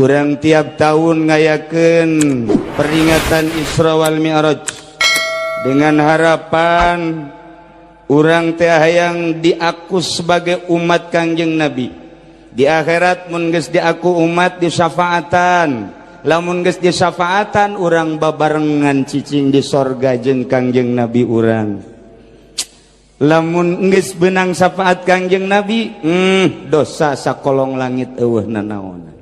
Urang tiap tahun ngayakeun peringatan Isra wal Mi'raj dengan harapan urang teh hayang diaku sebagai umat Kangjeng Nabi di akhirat. Mun geus diaku umat, disyafaatan. Lamun geus disyafaatan, urang babarengan cicing di sorga jeung Kangjeng Nabi urang. Lamun geus beunang syafaat Kangjeng Nabi, dosa sakolong langit euweuh nanaonan,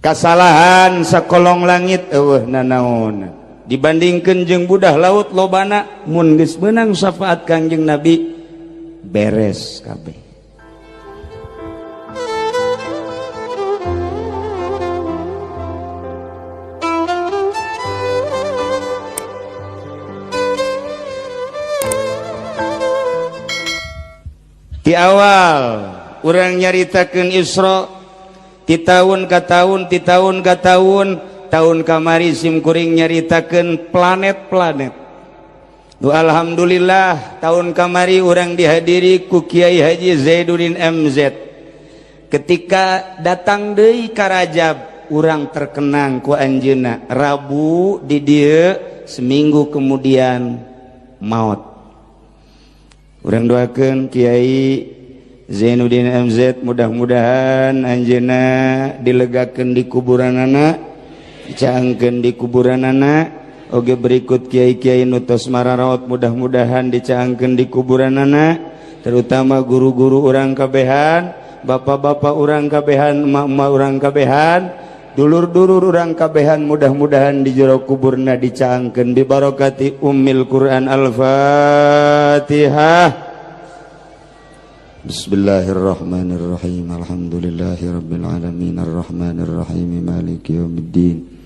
kasalahan sakolong langit euweuh nanaonan dibandingkan jeung budah laut lobana. Mun geus meunang syafaat Kangjeng Nabi, beres kabeh. Di awal urang nyaritakeun Isra ti tahun ka tahun, ti tahun ka tahun. Tahun kamari sim kuring nyaritakeun planet-planet. Du alhamdulillah, tahun kamari urang dihadiri ku Kiai Haji Zainuddin MZ. Ketika datang deui ka Rajab, urang terkenang ku anjeunna. Rabu di dieu, seminggu kemudian maut. Urang doakeun Kiai Zainuddin MZ, mudah-mudahan anjeunna dilegakeun di kuburanana, dicaangkeun di kuburanana. Oge berikut kiai-kiai nu tos mararaot, mudah-mudahan dicaangkeun di kuburanana, terutama guru-guru urang kabehan, bapak-bapak urang kabehan, emak-emak urang kabehan, dulur-dulur urang kabehan, mudah-mudahan di jero kuburna dicaangkeun bi barokati ummil Quran. Al-Fatihah. Bismillahirrahmanirrahim. Alhamdulillahirabbil alamin, arrahmanirrahim, maliki yaumiddin.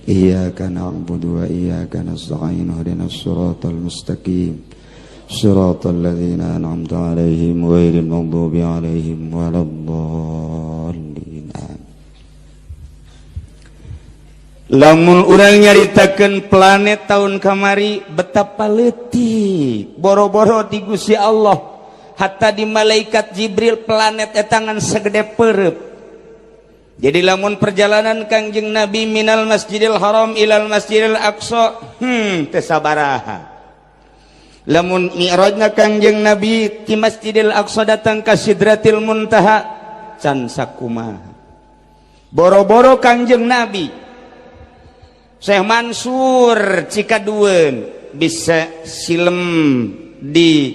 Iyyaka na'budu wa iyyaka nasta'in, ihdinas siratal mustaqim. Siratal ladzina an'amta 'alaihim ghairil maghdubi 'alaihim waladdallin. Lamun urang nyaritakeun planet tahun kamari, betapa leutik, boro-boro di Gusti Allah, hatta di malaikat Jibril planet eta ngan segede perep. Jadi lamun perjalanan Kangjeng Nabi minal Masjidil Haram ilal Masjidil Aqsa, teu sabaraha. Lamun mi'rajna Kangjeng Nabi ti Masjidil Aqsa datang ka Sidratil Muntaha, can sakumaha. Boro-boro Kangjeng Nabi, Syekh Mansur Cikaduen bisa silem di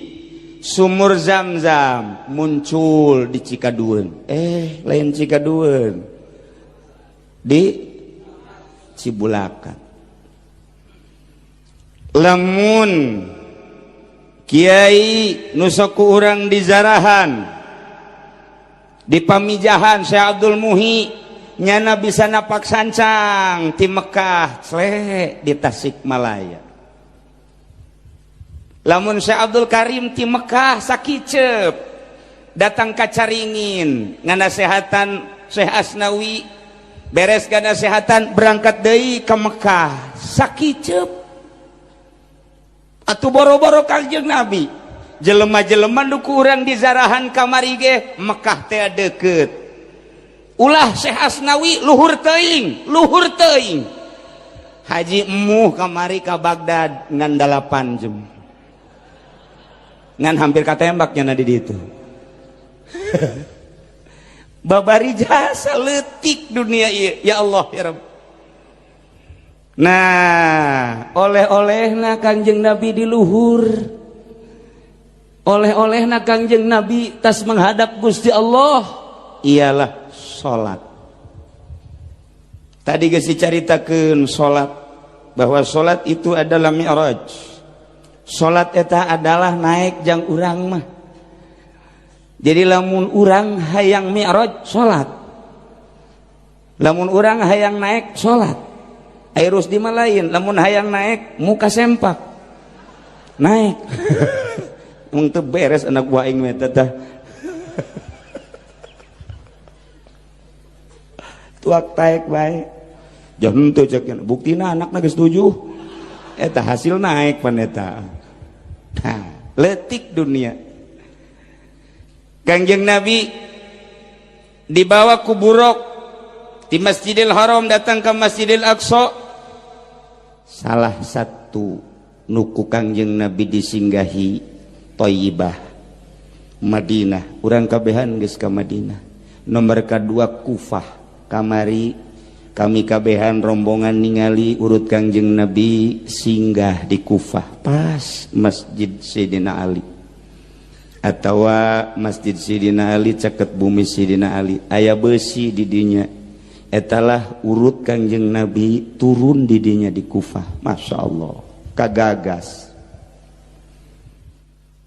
sumur Zam-Zam, muncul di Cikaduen, eh lain Cikaduen, di Cibulakan. Lamun Kiai nu sok ku urang di Zarahan, di Pamijahan, Syekh Abdul Muhi, nyana bisa napak sancang ti Mekah sle di Tasikmalaya. Lamun Syekh Abdul Karim ti Mekah sakicep datang ka Caringin nganasehatan Syekh Asnawi, beres nganasehatan berangkat deui ke Mekah sakicep. Atuh boro-boro Kangjeng Nabi, jelema-jelema nu ku urang di Zarahan kamari ge, Mekah teh deket. Ulah Syekh Asnawi, luhur teuing, luhur teuing. Haji Emuh kamari ka Baghdad ngan 8 jam, ngan hampir katembaknya di ditu. Babari jasa letik dunia ieu, ya Allah ya Rabb. Nah, oleh-olehna Kangjeng Nabi di luhur, oleh-olehna Kangjeng Nabi tas menghadap Gusti Allah ialah salat. Tadi geus dicaritakeun salat, bahwa salat itu adalah mi'raj. Salat eta adalah naik jang urang mah. Jadi lamun urang hayang mi'raj, salat. Lamun urang hayang naik, salat. Ai Rusdi mah lain, lamun hayang naik muka sempak naik. Emang teu beres anak buah aing mah teh. Tuak taek bae. Jangan teu cek buktina anakna geus 7. Eta hasil naik pan eta. Nah, letik dunia. Kangjeng Nabi dibawa ku buruk Di Masjidil Haram datang ke Masjidil Aqsa. Salah satu nu ku Kangjeng Nabi disinggahi Thayyibah, Madinah. Urang kabehan geus ka Madinah. Nomor kedua Kufah. Kamari kami kabehan rombongan ningali urut Kangjeng Nabi singgah di Kufah, pas Masjid Sayyidina Ali atau Masjid Sidina Ali, caket bumi Sidina Ali, aya besi didinya. Etalah urut Kangjeng Nabi turun didinya di Kufah. Masya Allah, kagagas.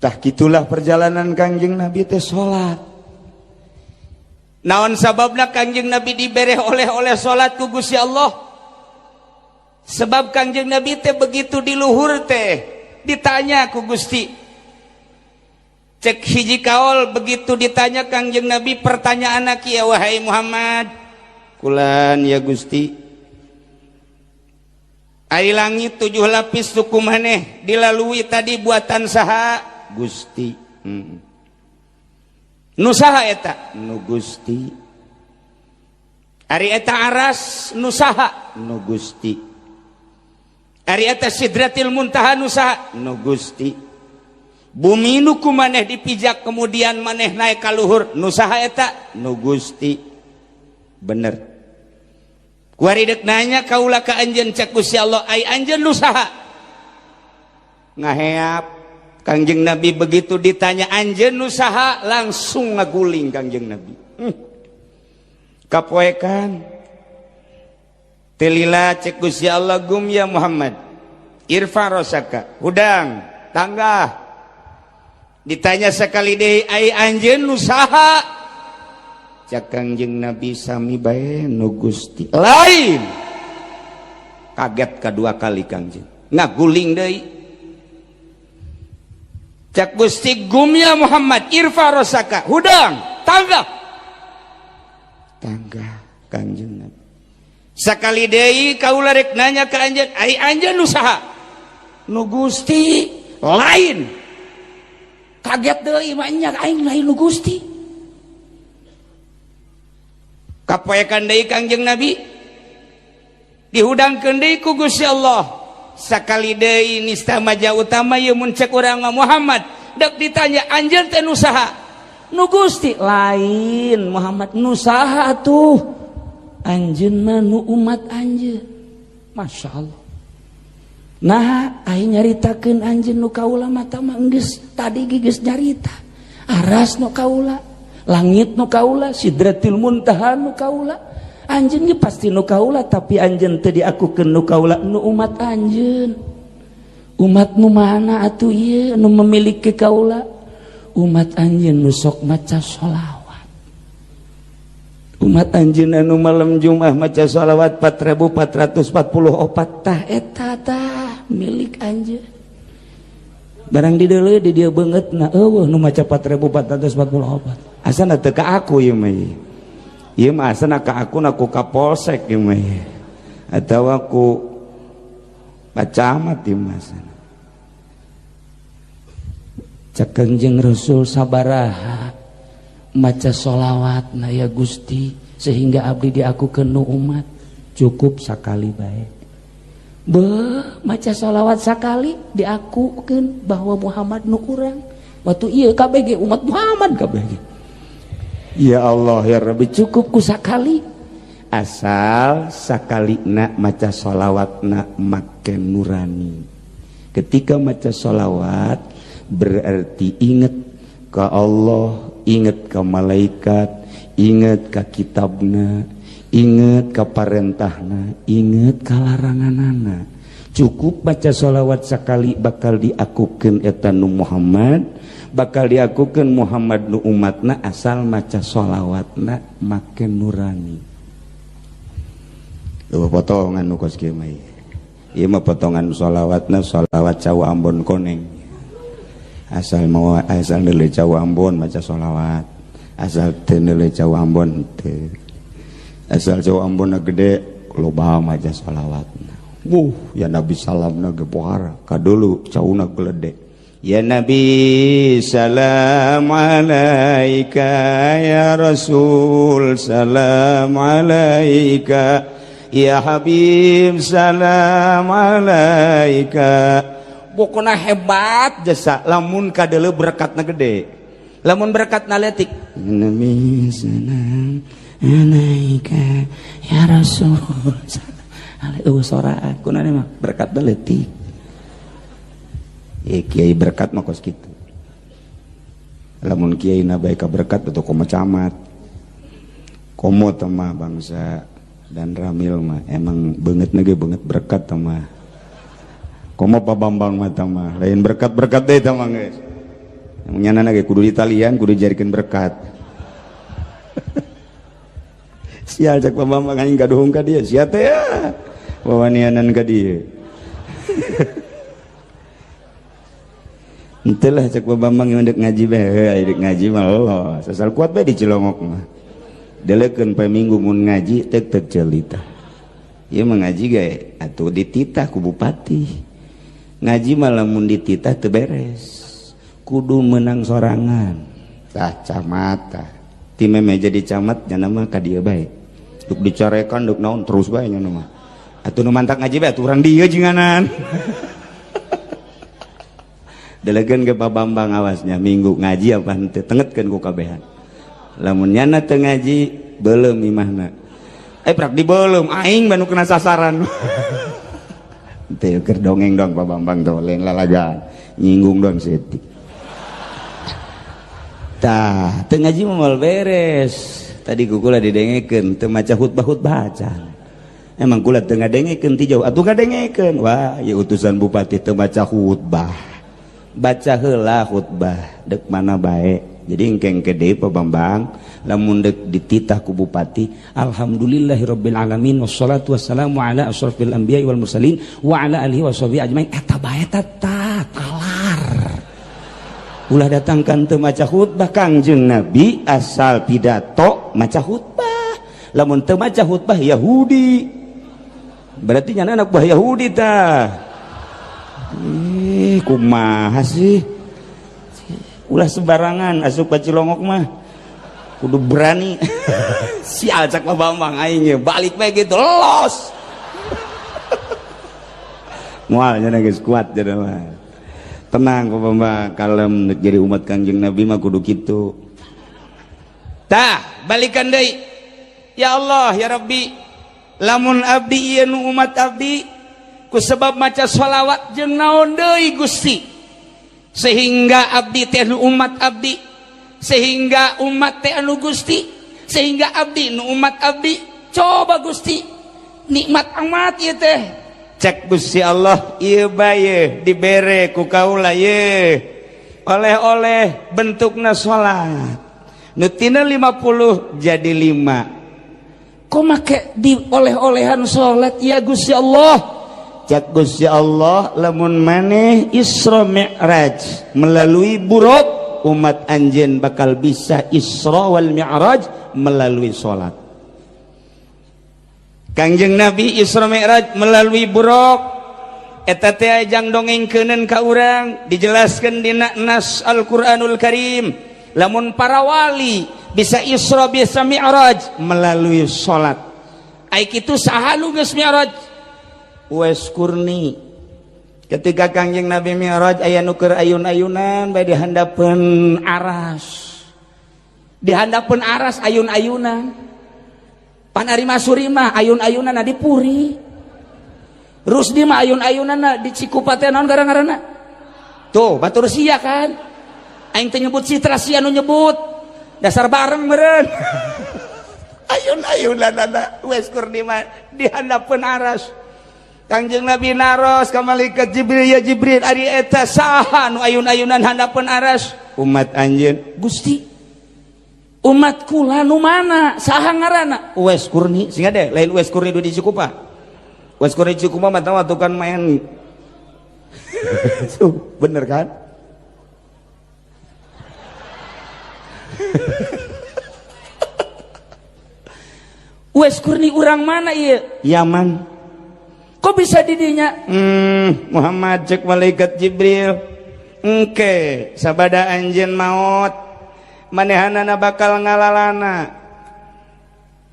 Tah, gitulah perjalanan Kangjeng Nabi teh salat. Naon sababna Kangjeng Nabi dibere oleh-oleh salat ku Gusti Allah? Sebab Kangjeng Nabi teh begitu di luhur teh ditanya ku Gusti. Cek hiji kaol, begitu ditanya Kangjeng Nabi, pertanyaan ya, "Wahai Muhammad." "Kulan, ya Gusti." "Ari langit tujuh lapis nu ku maneh dilalui tadi buatan saha?" "Gusti." "Nu saha eta?" "Nu Gusti." "Ari eta aras nu saha?" "Nu Gusti." "Ari eta Sidratil Muntaha nu saha?" "Nu Gusti." "Bumi nu ku maneh dipijak, kemudian maneh naik ka luhur, nu saha eta?" "Nu Gusti." "Bener. Kuari dek nanya kaula ka anjeun," cek Gusti Allah, "ai anjeun nu saha?" Ngaheap Kangjeng Nabi. Begitu ditanya, "Anjeun nu saha?" langsung ngaguling Kangjeng Nabi. Kapoekan. Teu lila cek Gusti Allah, "Gum ya Muhammad, irfa rosaka." Hudang, tanggah. Ditanya sekali deui, "Ai anjeun nu saha?" Cek Kangjeng Nabi, "Sami bae, nu Gusti." Lain. Kaget kedua kali Kangjeng, ngaguling deui. Cek Gusti, "Gum ya Muhammad, irfa rosaka." Hudang, tangga, tangga Kangjeng Nabi. "Sakali deui kaula rek nanya ka anjeun, ai anjeun nu saha?" "Nu Gusti." Lain. Kaget deui, "Manya aing lain nu Gusti." Kapoekan deui Kangjeng Nabi. Dihudangkeun deui ku Gusti Allah. Sakali deui nista maja utama ieu mun cek urang mah, "Muhammad," dek ditanya, "anjeun teh nu saha?" "Nu Gusti." "Lain, Muhammad. Nu saha atuh?" "Anjeun mah nu umat anjeun." Masya Allah. Nah, aing nyaritakeun anjeun nu kaula mata mah geus tadi geus nyarita. Aras nu kaula, langit nu kaula, Sidratil Muntaha nu kaula. Anjeun ge pasti nu kaula, tapi anjeun teu diakukeun nu kaula, nu umat anjeun. Umat nu mana atuh ieu nu memiliki kaula? Umat anjeun nu sok maca sholawat. Umat anjeun anu malam Jumat maca sholawat 4444, tah eta tah milik anjeun. Barang di deuleu di dieu beungeut na eueuh nu maca 4444. Asana teu ka aku ieu mah. Ieu mah asana ka aku na ku kapolsek ieu mah. Atawa ku Pak Camat ieu mah asana. Cek Kangjeng Rasul, "Sabaraha maca sholawat na ya Gusti sehingga abdi diakukeun nu umat?" "Cukup sakali bae." Be, maca sholawat sakali diakukeun bahwa Muhammad nu urang. Waktu iya KBG umat Muhammad KBG. Ya Allah ya Rabbi, cukup ku sakali. Asal sakali na maca sholawat na make nurani. Ketika maca sholawat berarti inget ke Allah, inget ke malaikat, inget ke kitabna, inget ke parentahna, inget ke laranganana. Cukup baca sholawat sekali bakal diakukeun eta nu Muhammad, bakal diakukeun Muhammad nu umatna, asal maca sholawatna make nurani. Eueuh potongan nu kos kieu mah. Ieu mah potongan sholawatna, sholawat cau Ambon koneng. Asal mau, asal neuleuh cau Ambon maca sholawat, asal teu neuleuh cau Ambon teu. Asal cau Ambon gede loba maca sholawat. Wuh, ya Nabi salamna ge pohara kadulu cauna gelede. Ya Nabi salam alaika, ya Rasul salam alaika, ya Habib salam alaika. Pokoknya hebat jasa lamun kadele berkatna gede, lamun berkatna letik. Ya Nabi salam alaika, ya Rasul salam alaika, soraan kunana mah berkatna letik. Kiai berkat mah kos kitu. Lamun kiai na bae ka berkat atau komo camat. Komo teh mah bangsa dan Ramil mah emang beungeut ge beungeut berkat teh mah. Komo Pak Bambang mah teh mah lain berkat-berkat deui teh mah geus. Emang nyana ge kudu ditalian, kudu dijadikeun berkat. Sial cek Pak Bambang aing gaduhung ka dieu, sia teh ya. Wawanianan ka dieu. Entelah cek Pak Bambang yang dek ngaji bae, dek ngaji mah Allah, sasal kuat bae di Cilongok mah. Delekeun poe Minggu mun ngaji tek tek celita. Ieu mah ngaji ge atuh dititah ku bupati. Ngaji mah lamun dititah teu beres. Kudu menang sorangan. Tah camat tah. Ti meme jadi camat nya mah ka dieu bae. Duk dicarekan duk naon terus bae nya mah. Atuh nu mantak ngaji bae atuh urang dieu jinganan. Delegeun ke Pak Bambang awasnya minggu ngaji apa henteu tengetkeun ku kabehan. Lamun nyana teu ngaji beuleum imahna. Prak dibeuleum aing banu kena sasaran. Teu keur dongeng dong Pak Bambang tuh lain lalagan nyinggung dong setik. Tah teu ngaji mah moal beres. Tadi ku kula didengekeun teu maca khutbah-khutbah acan. Emang kula teu ngadengekeun ti jauh atuh ngadengekeun. Wah, ieu utusan bupati teu maca khutbah. Baca heula khutbah dek mana bae. Jadi engkeng gede Pak Bambang lamun dek dititah ku bupati alhamdulillahirabbil alamin wassalatu wassalamu ala asyrafil anbiya'i wal mursalin wa ala alihi washabihi ajmain. Eta bae ta talar. Ulah datangkan teu maca khutbah Kangjeng Nabi asal pidato maca khutbah. Lamun teu maca khutbah Yahudi. Berarti nyana anak buah Yahudi tah. Ih, kumaha sih? Ulah sembarangan asup ka Cilongok mah. Kudu berani. Sial cak Pak Bambang aing ge balik bae gitu los. Moal nya geus kuat jadi mah. Tenang Pak Bambang, kalem jadi umat Kangjeng Nabi mah kudu kitu. Tah, balikan deui. Ya Allah, ya Rabbi, lamun abdi ieu nu umat abdi ku sebab maca sholawat jeung naon deui Gusti sehingga abdi teh nu umat abdi, sehingga umat teh anu Gusti, sehingga abdi nu umat abdi. Coba Gusti nikmat amat ieu teh. Cek Gusti Allah ieu bae dibere ku kaula ye oleh-oleh bentukna salat nu tina 50 jadi 5. Kok make di oleh-olehan salat ya Gusti Allah? Cak Gusti Allah lamun maneh Isra Mi'raj melalui buruk umat anjeun bakal bisa Isra wal Mi'raj melalui salat. Kangjeng Nabi Isra Mi'raj melalui buruk eta teh jang dongengkeuneun ka urang dijelaskeun dina nas Al-Qur'anul Karim lamun para wali bisa Isra bisa Mi'raj melalui salat. Ai kitu saha nu geus Mi'raj? Uwais Qurni. Ketika Kangjeng Nabi Mi'raj aya nu keur ayun-ayunan bae di handapeun aras. Di handapeun aras ayun-ayunan. Pan ari Masuri mah ayun-ayunan di Puri. Rusdi mah ayun-ayunan di Cikupa teh naon gara-garana? Tuh, batur sia kan. Aing teh nyebut citra sia nu nyebut. Dasar bareng meureun. Ayun-ayunan Uwais Qurni mah di handapeun aras. Kangjeng Nabi naros ka malaikat Jibril, ya Jibril ari eta saha nu ayun-ayunan handapeun aras? Umat anjeun. Gusti, umat kula nu mana? Saha ngaranna? Uwais Qurni. Sing ade lain Uwais Qurni di Cikupa. Uwais Qurni Cikupa mah tahu kan main. Bener kan? Uwais Qurni urang mana ieu? Yaman. Kok bisa didinya? Muhammad cek malaikat Jibril. Engke sabada anjeun maot, manehanana bakal ngalalana,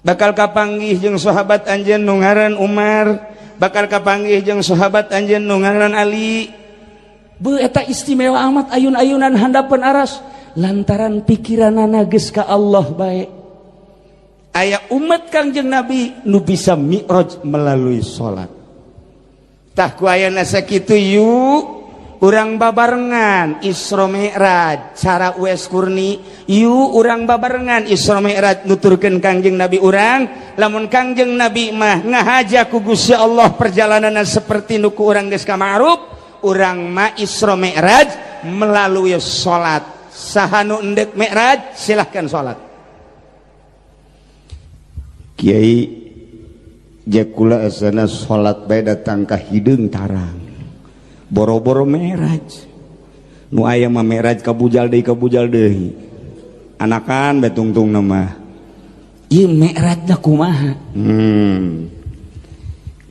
bakal kapanggih jeung sahabat anjeun nu ngaran Umar, bakal kapanggih jeung sahabat anjeun nu ngaran Ali. Beuh, eta istimewa amat ayun-ayunan handapeun aras lantaran pikiranana geus ka Allah bae. Aya umat Kangjeng Nabi nu bisa mi'raj melalui salat. Tah, ku ayana sakitu, yuk urang babarengan Isra Mi'raj cara Uwais Qarni. Yuk urang babarengan Isra Mi'raj nuturkeun Kangjeng Nabi urang. Lamun Kangjeng Nabi mah ngahaja ku Gusti Allah, perjalanan seperti nu ku urang geus kama'ruf, urang mah Isra Mi'raj melalui salat. Saha nu endek Mi'raj, silahkan salat. Kiai, jakula asana salat bae datang ka hideung tarang, boro-boro Mi'raj. Nu aya mah Mi'raj kabujal deui, kabujal deui, anakan bae tungtung nama. Ieu Mi'rajna kumaha?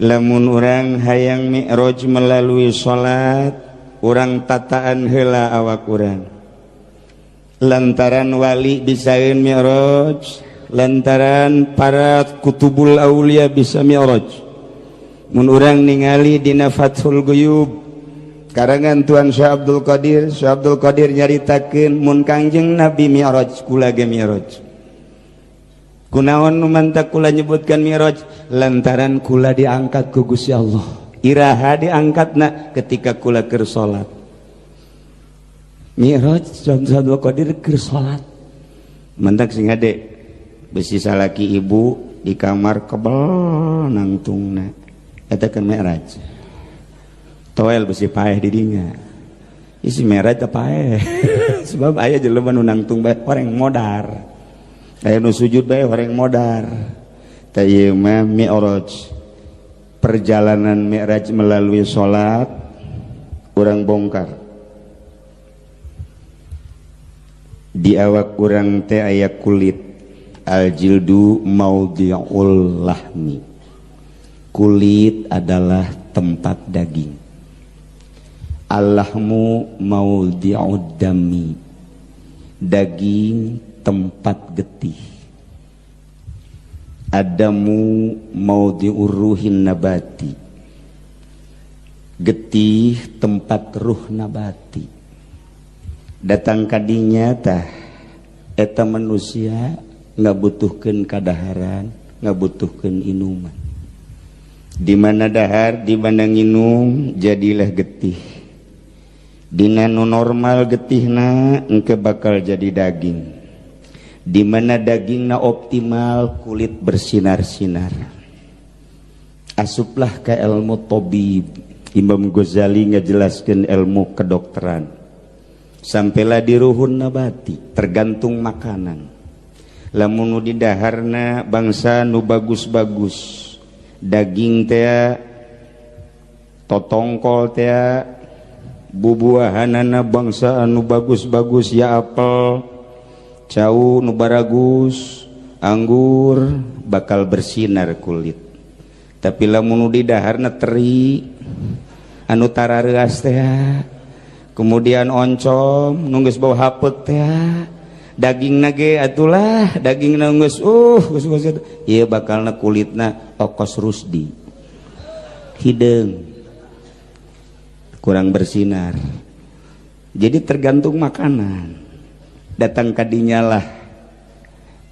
Lamun urang hayang Mi'raj melalui salat, urang tataan heula awak urang, lantaran wali bisaeun Mi'raj, lantaran para kutubul aulia bisa Mi'raj. Mun urang ningali dina Fathul Guyub karangan Tuan Syekh Abdul Qadir, Syekh Abdul Qadir nyaritakeun, mun Kangjeng Nabi Mi'raj, kula ge Mi'raj. Kunaon nu mantak kula nyebutkan Mi'raj? Lantaran kula diangkat ku Gusti Allah. Iraha diangkatna? Ketika kula keur salat. Mi'raj Syekh Abdul Qadir keur salat. Mantak sing hade, besi salaki ibu di kamar kebel nangtungna, eta kan Mi'raj. Toel besi paeh di dinya, isi Mi'raj teh paeh, sebab aya jelema nu nangtung bae horeng modar, aya nu sujud bae horeng modar. Tah, ieu mah Mi'raj, perjalanan Mi'raj melalui salat. Urang bongkar di awak urang teh aya kulit, al-jildu maudhi'ul lahmi, kulit adalah tempat daging, al-lahmu maudhi'ud dami, daging tempat getih, ad-damu maudhi'ur ruhin nabati, getih tempat ruh nabati. Datang kadinya tah, eta manusia ngabutuhkeun kadaharan, ngabutuhkeun inuman. Di mana dahar, di mana nginum, jadilah getih. Dina nu normal getihna, engke bakal jadi daging. Di mana dagingna optimal, kulit bersinar-sinar. Asuplah ke ilmu tobib. Imam Ghazali ngejelaskan ilmu kedokteran. Sampailah di ruhun nabati, tergantung makanan. Lamun nu didaharna bangsa nu bagus-bagus, daging teh, totongkol teh, bubuahanana bangsa anu bagus-bagus ya, apel, cau nu baragus, anggur, bakal bersinar kulit. Tapi lamun nu didaharna teri anu tarareas teh, kemudian oncom nu geus bau hapeut teh, daging nage atulah daging geus geus geus ieu, bakalna kulitna okos rusdi, hideung, kurang bersinar. Jadi tergantung makanan. Datang kadinya lah,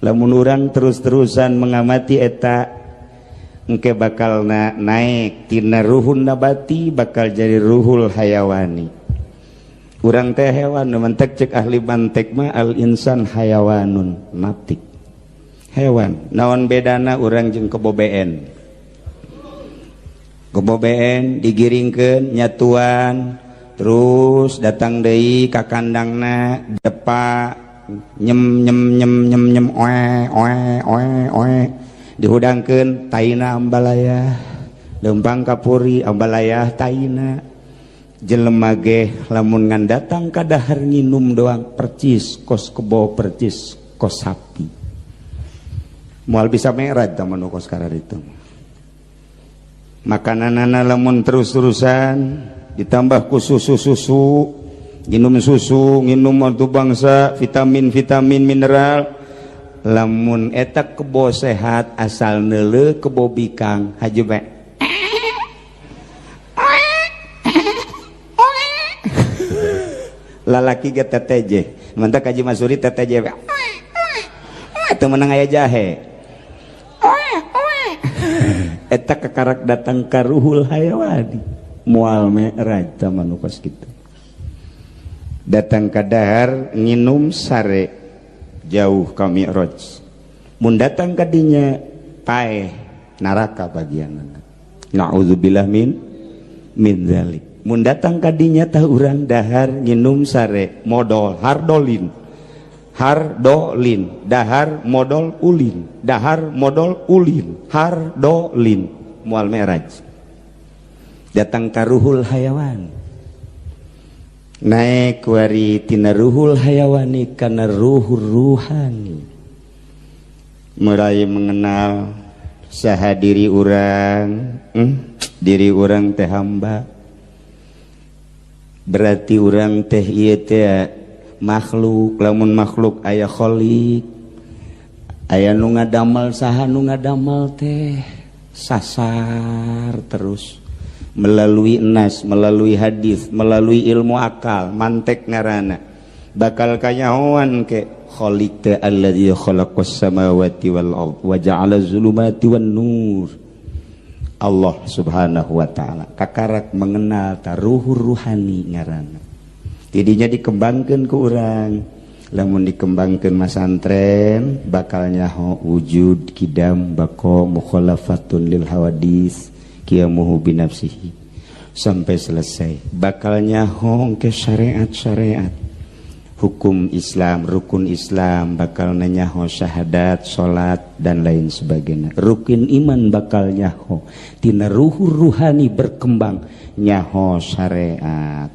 lamun urang terus-terusan mengamati eta, engke bakal na naik tina ruhun nabati bakal jadi ruhul hayawani. Urang teh hewan, mantek cek ahli mantek mah al insan hayawanun natik, hewan. Naon bedana urang jeung kebo BN? Kebo BN digiringkeun nyatuan, terus datang deui ka kandangna, depa nyem nyem nyem nyem nyem, oe oe oe oe, dihudangkeun taina ambalaya, lempang kapuri ambalaya taina. Jelema ge lamun ngan datang ka dahar nginum doang, percis kos kebo, percis kos sapi, moal bisa mi'raj tah kos itu. Makananana lamun terus-terusan ditambah ku susu-susu. Nginum susu, nginum waktu bangsa vitamin, vitamin, mineral. Lamun eta kebo sehat, asal neuleuh kebo bikang haju bae. Lalaki ge teteje, mantak Haji Masuri teteje teu meunang aya jahe. Eta kakarak datang ka ruhul hayawani, moal mi'raj tah kos kitu. Datang ka dahar, nginum, sare, jauh ka mi'raj. Mun datang ka dinya, paeh, neraka bagianna. Na'udzubillah min dzalik. Mun datang ka dinya tah, urang dahar, nginum, sare, modol hardolin, hardolin, dahar, modol, ulin, dahar, modol, ulin, hardolin, moal mi'raj. Datang ka ruhul hayawan, naik wari tina ruhul hayawani kana ruhul ruhani, mulai mengenal saha diri urang. Diri urang teh hamba, berarti urang teh ieu teh makhluk. Lamun makhluk aya kholik, aya nu ngadamel. Saha nu ngadamel teh? Sasar terus melalui nas, melalui hadis, melalui ilmu akal, mantek ngarana, bakal kanyahoan ke kholik teh alladzi khalaqas samawati wal ard wa ja'ala zulumati wan nur, Allah Subhanahu wa Ta'ala. Kakarak mengenal taruhur ruhani ngaranna. Tidinya dikembangkan ke urang. Lamun dikembangkan masantren, bakal nyaho wujud, kidam, bako, mukhalafatun lil hawadis, qiyamuhu binafsihi, sampai selesai. Bakal nyaho ke syariat-syariat hukum Islam, rukun Islam, bakal nyaho syahadat, salat, dan lain sebagainya. Rukun iman bakal nyaho. Tina ruhu ruhani berkembang, nyaho syariat.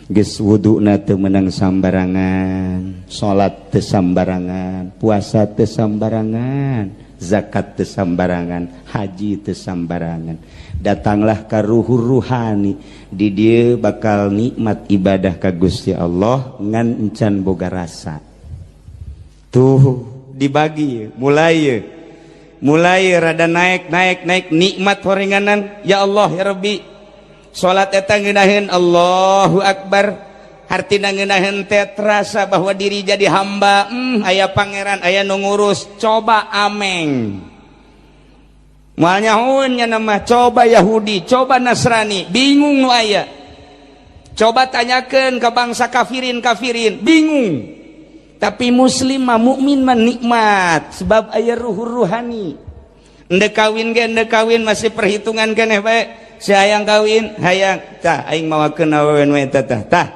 Geus wuduna teu meunang sambarangan, salat teu sambarangan, puasa teu sambarangan, zakat teu sambarangan, haji teu sambarangan. Datanglah ka ruhu ruhani, di dieu bakal nikmat ibadah ka Gusti Allah ngan encan boga rasa. Tuh dibagi, mulai mulai rada naik, naik, naik, nikmat horenganan. Ya Allah, ya Rabbi, salat eta ngeunaheun, Allahu Akbar. Hartina ngeunaheun teh terasa bahwa diri jadi hamba, aya pangeran, aya nu ngurus. Coba ameng, moal nyahoeun nya mah. Coba Yahudi, coba Nasrani, bingung nu aya. Coba tanyakeun ke bangsa kafirin, kafirin bingung. Tapi muslim mah, mukmin mah nikmat sebab aya ruh ruhani. Endek kawin ge, endek kawin masih perhitungan keneh bae. Si hayang kawin, hayang tah, aing mawakeun awewe nu eta tah. Tah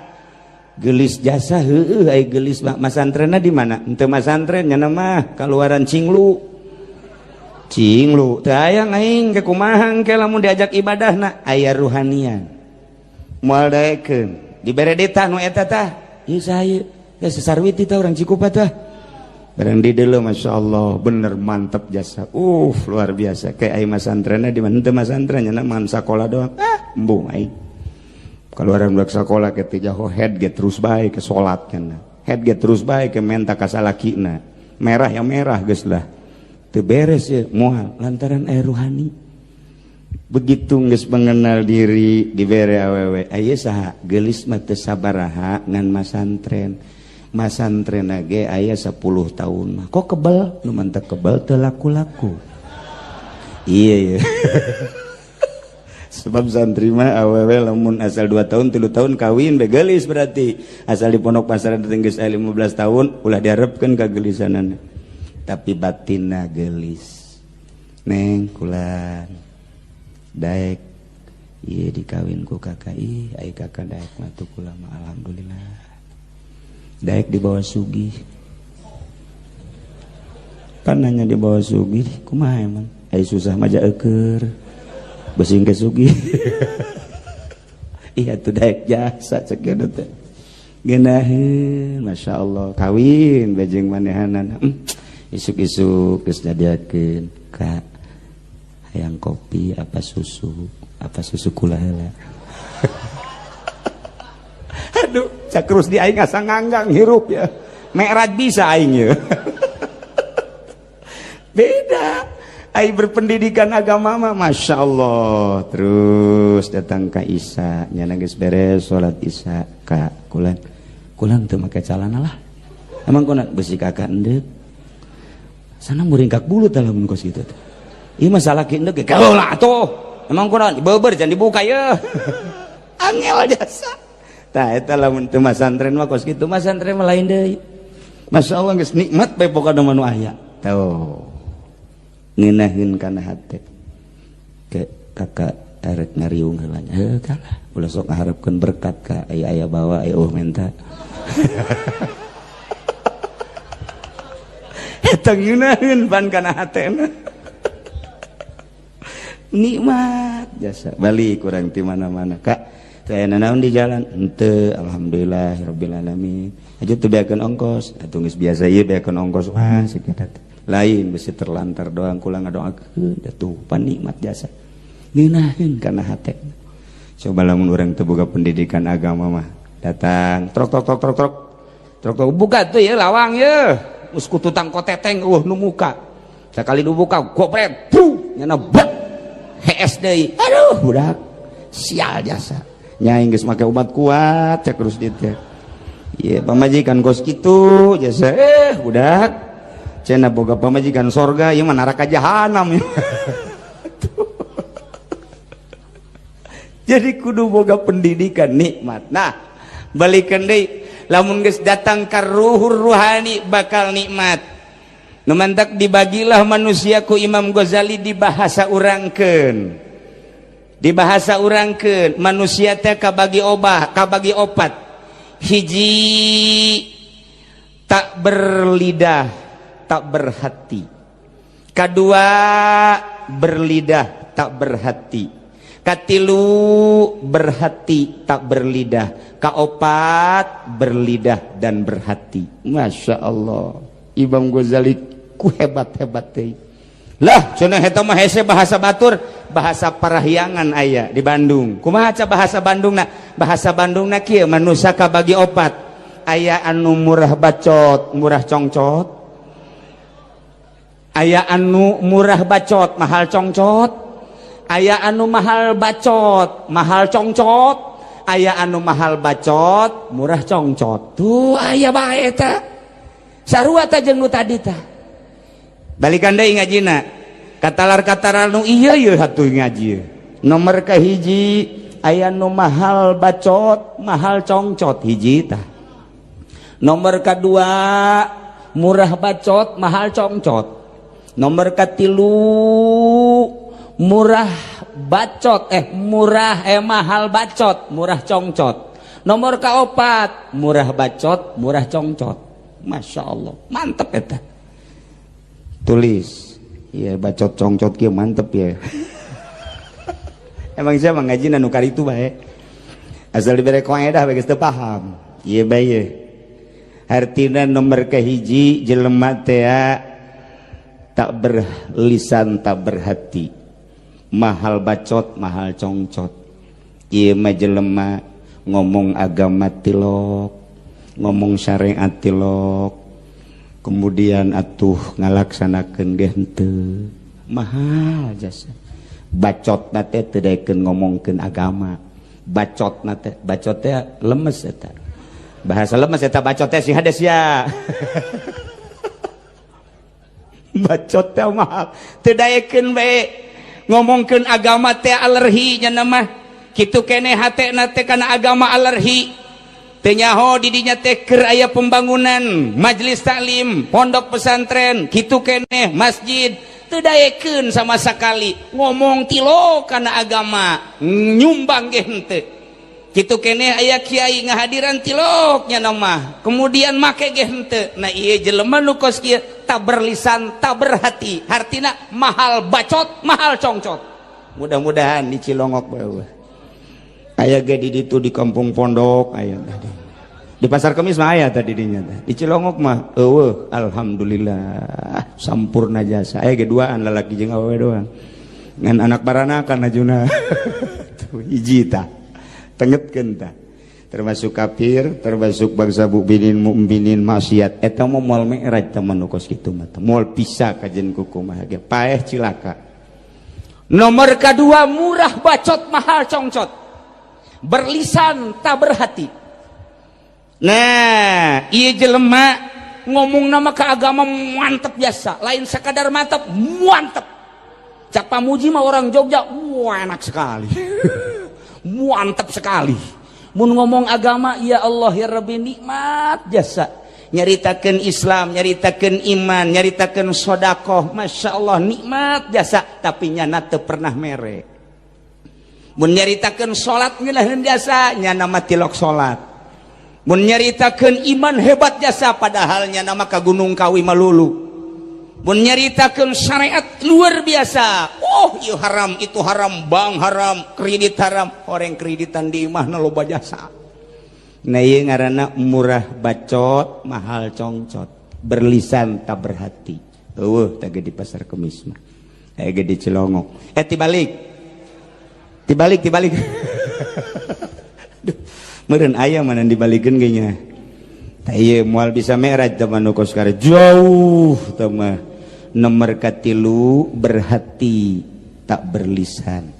geulis jasa, heueuh, ai geulis mah. Masantrenna di mana? Henteu masantren nya mah, kaluaran cinglu cinglu. Teu hayang aing ke, kumaha ke lamun diajak ibadahna? Aya ruhanian, moal daekeun. Dibere ditah nu eta tah, ieu saha ya? Sesarwiti tah, urang Cikupa tah. Barang di dulu, Masya Allah, bener mantap jasa, luar biasa. Kayak aing masantrenna di mana? Henteu masantren nya mah, sakola doang. Ah, embung aing. Keluaran budak sekolah ke jaho head ge terus bae ke salat kana, head ge terus bae ke menta ka salakina, merah ya merah, geus lah, teu beres ya moal, lantaran air ruhani. Begitu geus mengenal diri, dibere awewe, aya saha geulis mah teu sabaraha ngan masantren. Masantren ge aya 10 tahun mah kok kebel, nu mantak kebel teu laku-laku. Iya, iya. Sebab santri mah awewe lamun asal 2 tahun, 3 tahun kawin be geulis, berarti asal di pondok pasar geus 15 tahun ulah diharapkeun kagelisanana. Tapi batinna gelis. Neng, kulan daek iya dikawin ku kakak. Ih, ai kakak daek mah tuh, kula mah alhamdulillah daek dibawa sugih. Kan nanya dibawa sugih kumaha emang? Ai susah mah eueur besing ke sugih. Iya tuh, daek jasa cek teh ngeunaheun. Masya Allah, kawin bejeng manehanan. Isuk-isuk geus nyadiakeun, "Kak, hayang kopi apa susu?" "Apa susu kula heula." Aduh. Cak Rusdi, aing asa nganggang hirup ya. Mi'raj bisa aing ya. Beda. Aing berpendidikan agama mah, Masya Allah. Terus datang ke Isya, nyana geus beres salat Isya, ka kulan. Kulan teu make calana lah. Emang kuna besi kakak endek. Sana muringkak bulu lamun kos kitu teh. Ieu masalah ki endek ge lah atuh. Emang kuna beber jangan dibuka ya. Angel jasa. Tah, eta lamun teu masantren mah kos kitu, masantren mah lain deui. Masya Allah, geus nikmat bae pokona mah nu aya. Tuh. Ngeunaheun kana hate. Ke kakak erek ngariung heula nya. Heuh kalah. Ulah sok ngaharepkeun berkat ka aya aya bawa aya eueuh menta. Eta ngeunaheun pan kana hatena. Nikmat jasa. Balik kurang di mana-mana, Kak. Saya nanaon di jalan? Henteu, alhamdulillah rabbil alamin. Aja teu beakeun ongkos, atuh geus biasa ieu beakeun ongkos mah sakitu. Lain besi terlantar doang kula ngadoakeun atuh pan nikmat jasa. Ngeunaheun kana hate. Coba lamun urang teu boga pendidikan agama mah, datang trok trok trok trok trok. Trok trok buka tuh ya lawang ya. Geus kututang koteteng eueuh nu muka. Sakali nu buka goprek, bru, nyana bak. Hees deui. Aduh, budak. Sial jasa. Nya geus make obat kuat cek Rusdi teh. Ieu pamajikan kos kitu jasa, budak. Cenah boga pamajikan sorga, ieu mah neraka jahanam. Jadi kudu boga pendidikan nikmat. Nah, balikan deui, lamun geus datang ka ruhur ruhani bakal nikmat. Nu mantak dibagilah manusia ku Imam Ghazali di bahasa urangkeun. Di bahasa urangkeun manusia teh kabagi obah, kabagi opat. Hiji tak berlidah, tak berhati. Kedua berlidah, tak berhati. Katilu berhati, tak berlidah. Kaopat berlidah dan berhati. Masya Allah, Imam Ghazali ku hebat-hebat teh. Lah, cenah eta mah hese bahasa batur, bahasa Parahyangan aya di Bandung. Kumaha ca bahasa Bandungna? Bahasa Bandungna kieu, manusia kabagi opat. Aya anu murah bacot, murah congcot. Aya anu murah bacot, mahal congcot. Aya anu mahal bacot, mahal congcot. Aya anu mahal bacot, murah congcot. Tuh aya bae eta. Sarua ta jeung nu tadi tah. Balikan deui ngajina. Katalar-katalar nu ieu ieu hatuh ngaji. Nomor kahiji aya nu mahal bacot, mahal congcot hiji tah. Nomor kadua murah bacot, mahal congcot. Nomor katilu murah bacot, murah mahal bacot, murah congcot. Nomor kaopat murah bacot, murah congcot. Masya Allah, mantep eta. Tulis, ya bacot congcot kieu mantep ya. Emang saya mah ngaji nu karitu bae. Asal dibere kaedah bae geus teu paham. Ieu bae ye. Artina nomor kahiji jelema teh tak berlisan tak berhati, mahal bacot mahal congcot. Ieu mah jelema ngomong agama tilok, ngomong syariat tilok, kemudian atuh ngalaksanakeun ge henteu, mahal jasa. Bacot na teh teu daekeun ngomongkeun agama. Bacot na teh, bacot teh lemes eta. Bahasa lemes eta bacot teh sing hades ya. Bacot teh mahal teu daekeun bae ngomongkeun agama teh alergi nya mah. Kitu keneh hatena teh kana agama alergi. Teu nyaho di dinya teh keur aya pembangunan majelis taklim, pondok pesantren, kitu keneh masjid teu daekeun sama sekali ngomong tilo kana agama, nyumbang ge henteu. Kitu keneh aya kiai ngahadiran tilok nya mah, kemudian make ge henteu. Nah, ieu jelema nu kos kieu tak berlisan tak berhati, hartina mahal bacot mahal congcot. Mudah-mudahan di Cilongok bawah aya ge di ditu di kampung pondok aya tadi. Di pasar Kemis mah aya tadi dinya teh. Di Cilongok mah eueuh, alhamdulillah sampurna jasa. Aya ge duaan lalaki jeung awewe doang. Ngan anak baranakan ajuna. Tuh hiji tah. Tengetkeun tah. Termasuk kafir, termasuk bangsa mukminin mukminin maksiat. Eta mah moal mi'raj teman nu kos kitu mah. Moal bisa kajen kukumaha ge paeh cilaka. Nomor kedua, murah bacot, mahal congcot. Berlisan tak berhati. Nah, ieu jelema ngomong nama ke agama mantep biasa, lain sekadar mantep, mantep. Cak Pamuji mah orang Jogja, wah, enak sekali. Mantep sekali. Mun ngomong agama, ya Allah ya Rabbi, nikmat jasa. Nyaritakeun Islam, nyaritakeun iman, nyaritakeun sodakoh, masya Allah nikmat jasa. Tapi nyana teu pernah mere. Mun nyaritakeun salat ngeunaheun jasa, nyana mah tilok salat. Mun nyaritakeun iman hebat jasa, padahal nyana mah ka Gunung Kawi malulu. Mun nyaritakeun syariat luar biasa, oh ieu haram, itu haram, bank haram, kredit haram, orang kreditan di imahna loba jasa. Nah, ieu ngaranna murah bacot, mahal congcot, berlisan tak berhati. Eueuh teh di Pasar Kemis mah, aya ge di Cilongok. Eh, tibalik, tibalik, tibalik. Duh, meureun aya mana dibalikeun ge nya. Tah, ieu moal bisa mi'raj teman nu kos jauh teh mah. Nomor katilu, berhati tak berlisan,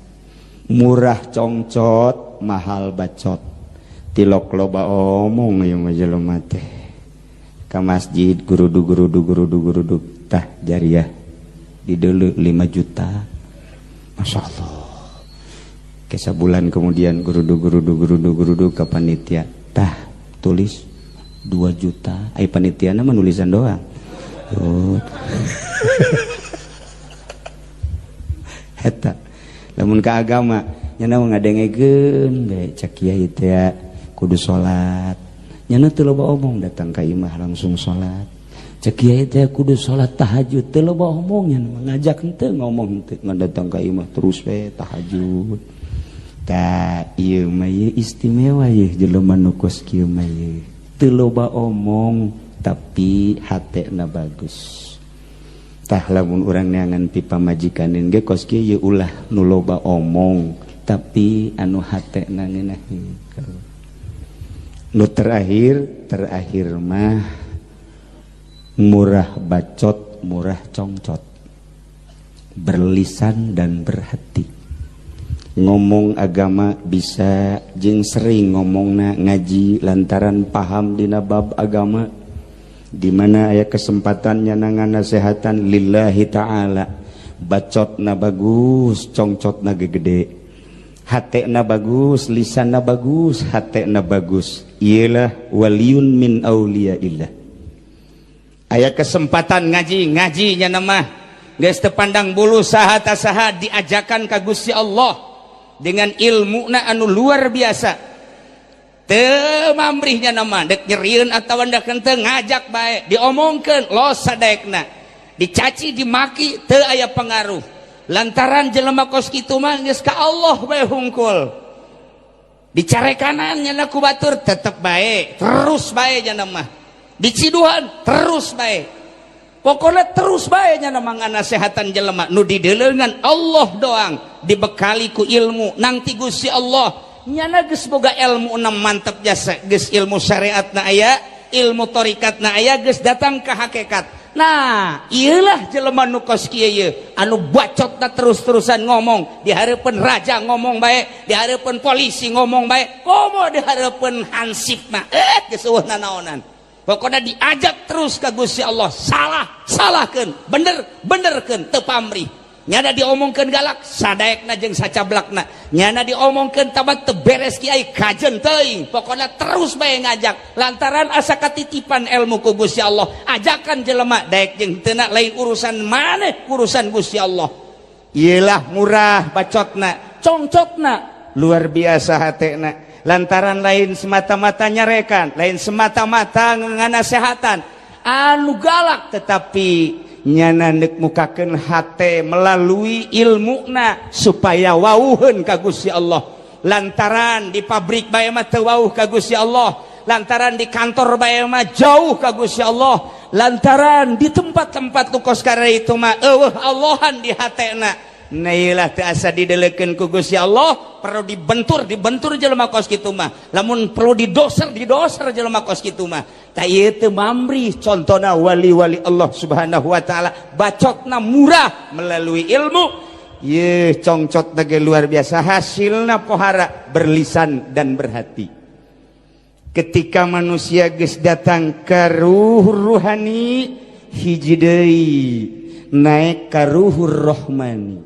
murah congcot, mahal bacot, tilok loba omong. Ieu mah jelema teh ka masjid gurudug gurudug gurudug gurudug, tah jariah di dulu 5 juta, masya Allah. Kesa bulan kemudian gurudug gurudug gurudug gurudug ke panitia, tah tulis 2 juta. Ai panitia mah nulisan doang. Oh. Eta lamun ka agama nyana ngadengekeun bae, cak kiai teh kudu salat, nyana teu loba omong, datang ka imah langsung salat. Cek kiai teh kudu salat tahajud, teu loba omong nyana, ngajak henteu, ngomong henteu, ngan datang ka imah terus we tahajud. Tah, ieu mah ieu istimewa ieu jelema nu kos kieu mah, ieu teu loba omong tapi hatena bagus. Tah, lamun urang neangan pi pamajikanin ge kos kieu ieu, ulah nu loba omong tapi anu hatena ngeunaheun. Nu terakhir, terakhir mah murah bacot, murah congcot, berlisan dan berhati. Ngomong agama bisa jeung sering ngomongna ngaji lantaran paham dina bab agama. Di mana aya kesempatan nyanangan nasehatan lillahi ta'ala, bacotna bagus, congcotna gede, hatena bagus, lisanna bagus, hatena bagus, ialah waliyun min auliyaillah. Aya kesempatan ngaji, ngaji nya mah geus teu pandang bulu saha ta saha, diajakan ka Gusti Allah dengan ilmu na anu luar biasa, teu mamrihnya nama dek nyerieun atawa dek henteu, ngajak bae, diomongkeun los sadaekna, dicaci dimaki teu aya pengaruh, lantaran jelema kos kitu mah geus ka Allah bae hungkul. Dicarekanan nya ku batur tetep bae, terus bae nya mah, diciduhan terus bae, pokoknya terus bae nya mah nganasehatan jelema nu dideuleungan Allah doang, dibekali ku ilmu nang ti Gusti Allah. Nyana geus boga ilmu enam mantep jasa, geus ilmu syariat na aya, ilmu torikat na aya, geus datang ke hakikat. Nah, iyalah jelema nu kos kieu ieu anu bacotna terus-terusan ngomong, di hareupeun raja ngomong bae, di hareupeun polisi ngomong bae, komo di hareupeun hansip mah eh geus eueuh nanaonan. Pokoknya diajak terus ke Gusti Allah, salah salahkeun, bener benerkeun, teu pamrih. Nyana diomongkeun galak sadaekna jeung sacablakna, nyana diomongkeun tabat teu beres kiai kajen teuing, pokoknya terus bae ngajak lantaran asa katitipan ilmu ku Gusti Allah. Ajakan jelema daek jeung teu lain urusan maneh, urusan Gusti Allah. Iyalah murah bacotna, congcotna luar biasa hatena, lantaran lain semata-mata nyarekan, lain semata-mata nganasehatan anu galak, tetapi nyana nek mukakeun hate melalui ilmuna supaya wauheun ka Gusti Allah. Lantaran di pabrik bae mah teu wauh ka Gusti Allah, lantaran di kantor bae mah jauh ka Gusti Allah, lantaran di tempat-tempat nu kos itu mah eueuh Allahan di hatena. Nah, teu asa didelekeun ku Gusti Allah. Perlu dibentur, dibentur jelema kos kitu mah. Lamun perlu didoser, didoser jelema kos kitu mah. Tah, ieu teu mamri. Contona wali-wali Allah Subhanahu wa taala, bacotna murah melalui ilmu. Ye, congcot ge luar biasa hasilna, pohara berlisan dan berhati. Ketika manusia geus datang ke ruh ruhani, hiji deui naik ka ruhur rohmani.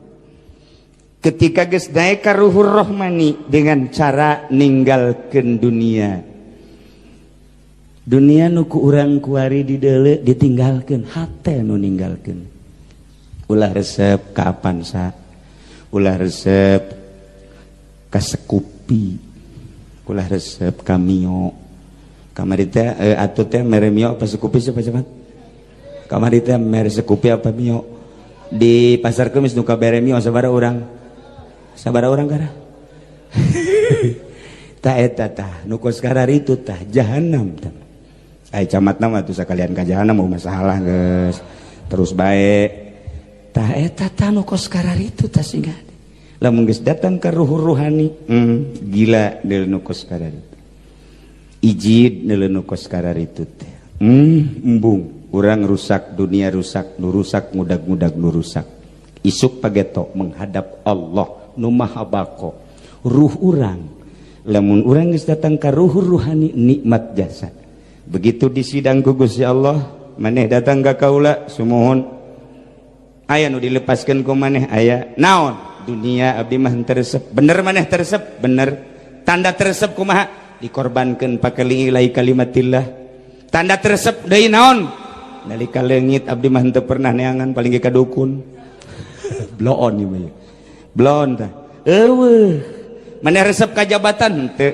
Ketika geus naik ka ruhur rohmani dengan cara ninggalkeun dunia, dunia nu ku urang kuari dideuleu ditinggalkeun, hate nu ninggalkeun. Ulah resep ka Avanza, ulah resep ka Scoopy, ulah resep ka Mio. Kamari teh atuh teh mere Mio apa Scoopy? Siapa cepat kamari teh mere Scoopy apa Mio? Di Pasar Kemis nu kabere Mio sabaraha urang? Sabaraha urang kara? Tah, eta tah nu kos itu tah jahanam tah. Ai camat nama tuh sekalian ka jahanam mau masalah geus terus baik. Tah, eta tah nu kos itu tah sehingga lamun geus datang ke ruh ruhani, gila deul nu kos itu, ijid deul nu kos itu teh. Embung urang rusak, dunia rusak, nu rusak ngudag-ngudag nu rusak. Isuk pageto menghadap Allah nu maha bako. Ruh urang, lamun urang geus datang ka ruh ruhani, nikmat jasa. Begitu di sidang ku Gusti Allah, maneh datang ka kaula, sumuhun, aya nu dilepaskeun ku maneh? Aya naon? Dunia abdi mah teu resep. Bener maneh teu resep? Bener. Tanda teu resep kumaha? Dikorbankeun pake li'ilai kalimatillah. Tanda teu resep deui naon? Nalika leungit abdi mah henteu pernah neangan, paling ge ka dukun. Bloon ieu mah, bloon tah. Eueuh, maneh resep ka jabatan? Henteu.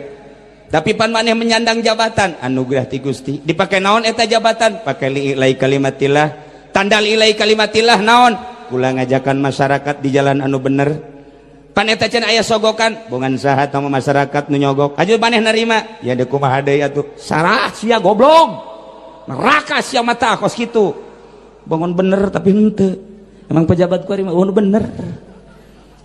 Tapi pan maneh menyandang jabatan anugerah ti Gusti, dipake naon eta jabatan? Pake li'ilai kalimatillah. Tanda li'ilai kalimatillah naon? Kula ngajakan masyarakat di jalan anu bener. Pan eta cenah aya sogokan, bongan saha sama masyarakat nu nyogok aja maneh nerima ya? Deuk kumaha deui atuh? Sarah sia, goblok, neraka sia mata kos kitu. Bangun bener tapi henteu. Emang pejabat ku ari mah bener?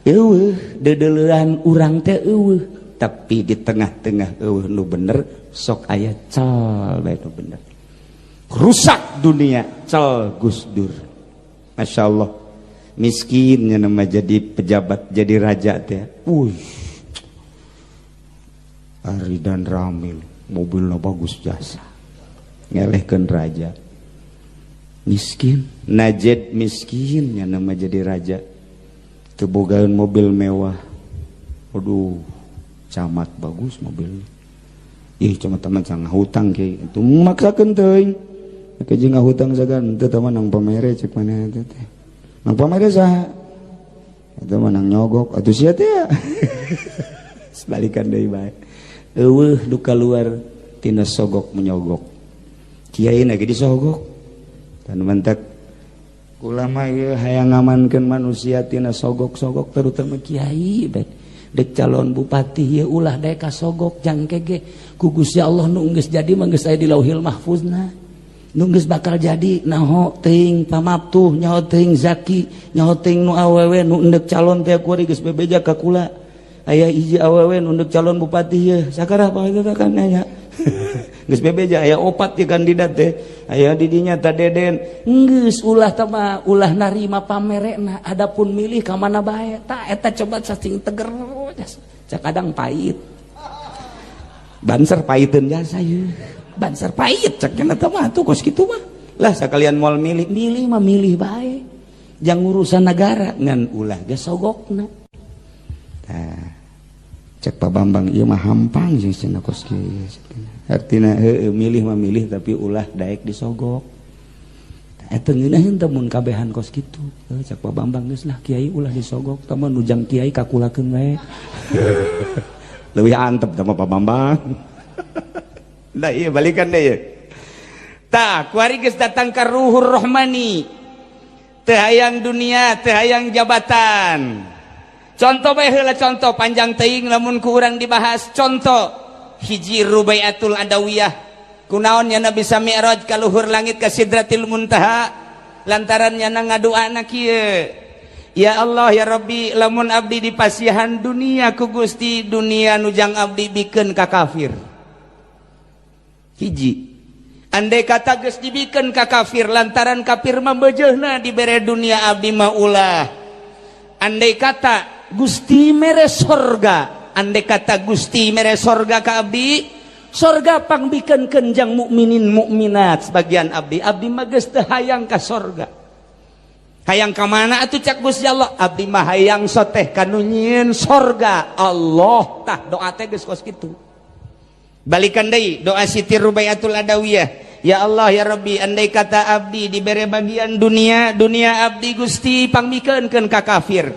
Eueuh, dedeleuan urang teh eueuh. Tapi di tengah-tengah eueuh nu bener, sok aya cal bae nu bener. Rusak dunia cal Gus Dur. Masya Allah, miskinnya nama jadi pejabat, jadi raja teh. Wih, Ari Danramil mobilnya bagus jasa, ngelehkeun raja miskin. Najed miskinnya nama jadi raja, teu mobil mewah. Aduh, camat bagus mobilnya. Ih, cuma teman sangat hutang ki itu maksakeun teuing. Ke jeung hutang sagan teu teman nang pamere cek mana teh teh. Nang pamere saha? Eta mah nang nyogok atuh sia teh. Sebalikan deui bae. Eueuh nu kaluar tina sogok menyogok. Kiai lagi disogok. Dan mentek ulama ieu hayang ngamankeun manusia tina sogok-sogok, terutama kiai bae. Dek calon bupati ieu ulah daek kasogok, jangke ge ku Gusti Allah nu geus jadi mah geus aya di Lauhil Mahfuzna. Nu geus bakal jadi naho teuing pamaptuh, nyaho teuing Zaki, nyaho teuing nu awewe nu endek calon teh. Kuari geus bebeja ka kula, aya hiji awewe nu endek calon bupati ieu sakarah apa itu kan nanya geus bebeja aya opat di kandidat teh, aya di dinya ta Deden. Geus ulah tama ulah narima pamerekna. Adapun milih ka mana bae, tah eta coba cacing teger jasa. Kadang pahit Banser, pahiteun jasa ieu Banser pahit cek eta mah tuh kos kitu mah lah. Sekalian moal milih, milih mah milih bae jang urusan negara, ngan ulah ge sogokna. Tah, cek Pak Bambang, ieu mah hampang sing cenah kos kieu. Artina heueuh, milih mah milih, tapi ulah daek disogok. Eta ngeunaheun teh mun kabehan kos kitu. Cek Pak Bambang, geus lah kiai ulah disogok, tah mah nu jang kiai kakulakeun wae. Leuwih antep tah Pak Bambang. Nah, iya balikan deh ya. Tah, kuari geus datang ka ruhur rohmani. Teu hayang dunia, teu hayang jabatan. Contoh bae heula, contoh panjang teuing lamun ku urang dibahas. Contoh hiji, Rubaiatul Adawiyah. Kunaon nyana bisa mi'raj ka luhur langit, ka Sidratil Muntaha? Lantaran nyana ngaduana kieu. Ya Allah, ya Rabbi, lamun abdi dipasihan dunia ku Gusti, dunia nu jang abdi bikeun ka kafir. Hiji, andai kata geus dibikeun ka kafir, lantaran kafir mah beujeuhna dibere dunia, abdi mah ulah. Andai kata Gusti mere sorga, andai kata Gusti mere sorga ka abdi, sorga pangbikeun jang mukminin mukminat sebagian abdi, abdi mah geus teu hayang ka sorga. Hayang ka mana atuh? Cak Gusti Allah, abdi mah hayang soteh kanu nyieun sorga, Allah. Tah, doa teh geus kos kitu. Balikan deui doa Siti Rubaiatul Adawiyah, ya Allah, ya Rabbi, andai kata abdi dibere bagian dunia, dunia abdi Gusti pangmikeunkeun ka kafir,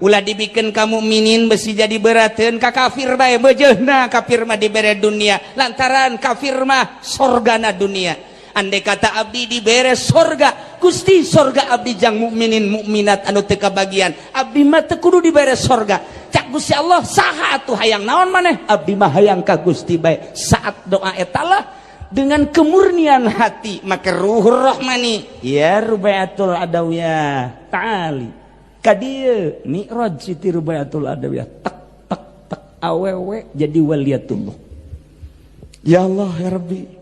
ulah dibikeun ka mukminin, besi jadi berateun, ka kafir bae, beujeuhna kafir mah dibere dunia, lantaran kafir mah sorgana dunia. Andai kata abdi dibere sorga Gusti, sorga abdi jang mukminin mukminat anu teu kabagian, abdi mah teu kudu dibere sorga. Cak Gusti Allah, saha atuh, hayang naon maneh? Abdi mah hayang ka Gusti bae. Saat doa etalah dengan kemurnian hati, maka ruhur rahmani, ya Rubaiatul Adawiyah, ta'ali kadieu. Mi'raj Siti Rubaiatul Adawiyah, tek tek tek, awewe jadi waliyatullah. Ya Allah, ya Rabbi.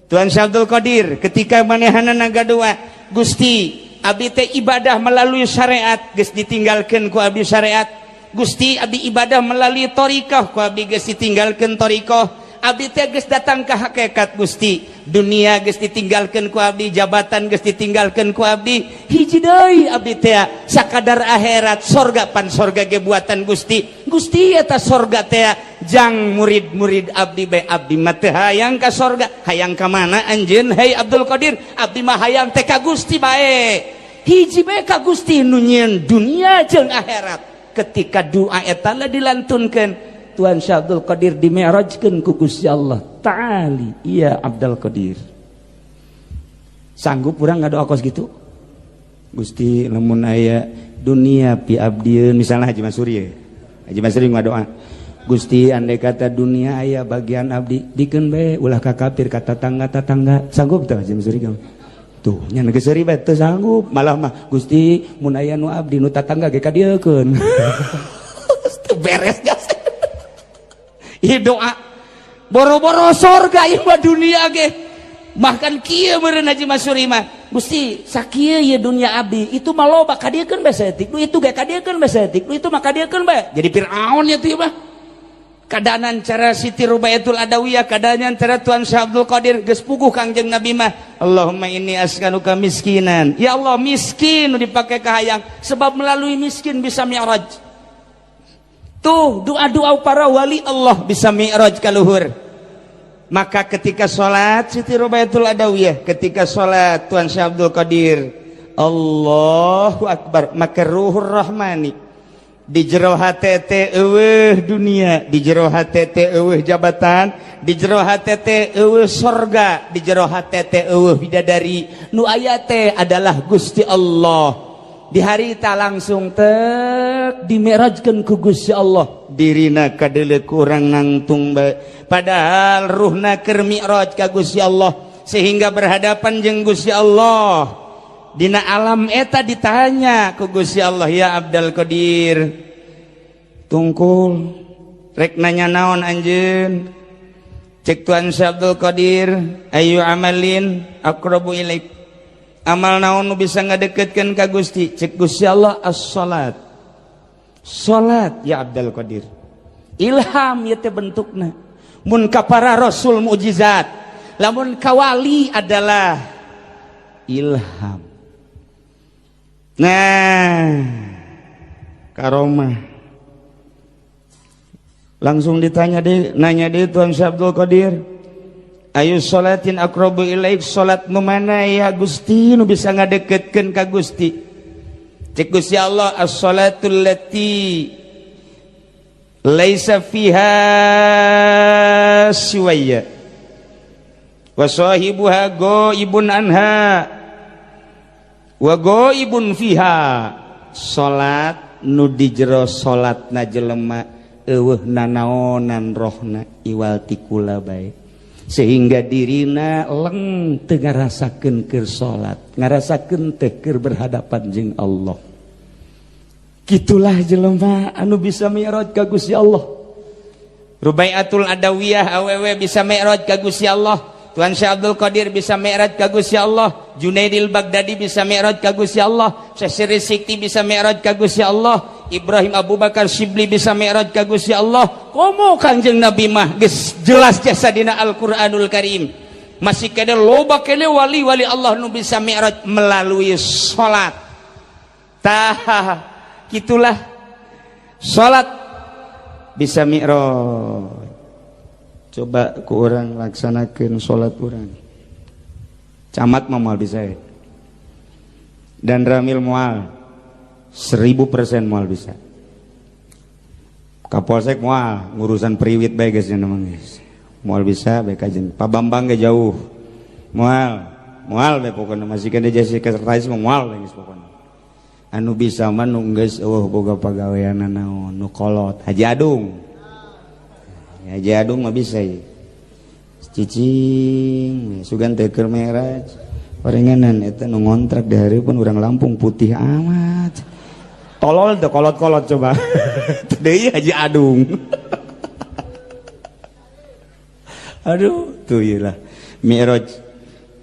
Tuan Syabdul Qadir ketika manehanana doa, Gusti, abdi teh ibadah melalui syariat geus ditinggalkeun ku abdi syariat. Gusti, abdi ibadah melalui thariqah, ku abdi geus ditinggalkeun thariqah. Abdi teh geus datang ke hakikat. Gusti, dunia geus ditinggalkeun ku abdi, jabatan geus ditinggalkeun ku abdi, hiji deui abdi teh sakadar akhirat, sorga, pan sorga ge buatan Gusti. Gusti, eta sorga teh jang murid-murid abdi bae, abdi mah teu hayang ka sorga. Hayang ka mana anjeun, hei Abdul Qadir? Abdi mah hayang teh ka Gusti bae, hiji bae, ka Gusti nu nyieun dunia jeung akhirat. Ketika doa eta dilantunkeun, Tuhan Syekh Abdul Qadir dimi'rajkeun ku Gusti Allah, ta'ali iya Abdul Qadir. Sanggup urang ngadoa kos gitu? Gusti, lamun aya dunia pi abdieun, misalnya Haji Mansuri ya. Haji Mansuri ngadoa, Gusti, andai kata dunia aya bagian abdi, dikeun bae, ulah ka kafir, ka tatangga tatangga. Sanggup teu Haji Mansuri kamu? Tuh nya geus seuri bae, teu sanggup. Malah mah, Gusti, mun aya nu abdi, nu tatangga ge kadieukeun. Teu beres gas. Ieu doa boro-boro sorga, ieu mah dunia ge. Bahkan kieu meureun Haji Mansuri mah, Gusti, sakieu ieu dunia abdi, itu mah loba, kadiekeun bae saeutik, nu itu ge kadiekeun bae saeutik, nu itu mah kadiekeun bae. Jadi Fir'aun ya tuh mah. Kadanan cara Siti Rubaiatul Adawiyah, kadanan cara Tuan Syekh Abdul Qadir, geus puguh Kangjeng Nabi mah, Allahumma inni as'aluka miskinan. Ya Allah, miskin nu dipake kahayang, sebab melalui miskin bisa mi'raj. Tuh doa-doa para wali Allah bisa mi'raj ka luhur. Maka ketika sholat Siti Rubaiatul Adawiyah, ketika sholat Tuan Syekh Abdul Qadir, Allahu Akbar, maka ruhur rahmani di jero HTT eueuh dunia, di jero HTT eueuh jabatan, di jero HTT eueuh sorga, di jero HTT eueuh bidadari, nu aya teh adalah Gusti Allah. Di harita langsung tek dimi'rajkeun ku Gusti Allah, dirina kadeuleu kurang nangtung bae, padahal ruhna keur mi'raj ka Gusti Allah, sehingga berhadapan jeung Gusti Allah. Dina alam eta ditanya ku Gusti Allah, ya Abdul Qadir, tungkul rek nanya naon anjeun? Cek Tuan Syekh Abdul Qadir, ayu amalin aqrabu ilaik, amal naon nu bisa ngadeketkeun ka Gusti? Cek Gusti Allah, as-salat, salat ya Abdul Qadir. Ilham ieu teh bentukna. Mun ka para rasul mukjizat, lamun ka wali adalah ilham. Nah, karomah langsung ditanya deh, nanya deh Tuan Syekh Abdul Qadir, ayu sholatin aqrabu ilaik, salat nu mana ya Gusti nu bisa ngadeketkeun ka Gusti? Cek Gusti Allah, as-salatul lati laisa fiha siwaya wa sahibuha ghaibun anha wa ghaibun fiha. Salat nu di jero salatna jelema eueuh nanaonan rohna iwal ti kula bae, sehingga dirina leng teu ngarasakeun keur salat, ngarasakeun teh keur berhadapan jeung Allah. Gitulah jelema anu bisa mi'raj ka Gusti Allah. Rubaiatul Adawiyah awewe bisa mi'raj ka Gusti Allah. Tuan Syekh Abdul Qadir bisa mi'raj ka Gusti Allah. Junaidil Baghdadi bisa mi'raj ka Gusti Allah. Syekh Sirri Sikti bisa mi'raj ka Gusti Allah. Ibrahim Abu Bakar Sibli bisa mi'raj ka Gusti Allah. Komo Kangjeng Nabi mah geus jelas jasa dina Al-Qur'anul Karim. Masih kene loba kene wali-wali Allah nu bisa mi'raj melalui salat. Tah, gitulah salat bisa mi'raj. Coba ku urang laksanakeun salat urang. Camat mah moal bisa ya. Dan Ramil moal 1000% moal bisa. Kapolsek moal ngurusan priwit bae geus nya mah geus. Moal bisa bae kajen. Pak Bambang ge jauh. Moal, moal bae pokona masih kene jadi sekretaris mah moal bae geus pokona. Anu bisa mah nu geus eueuh boga pagawean naon nu kolot Haji Adung. Haji Adung mah bisa ya. Cicing sugan teh keur mi'raj. Orenganan eta nu ngontrak di hari pun urang Lampung putih amat. Tolol teh kolot-kolot coba. Teu deui Haji Adung. Aduh, tuh ieu lah. Mi'raj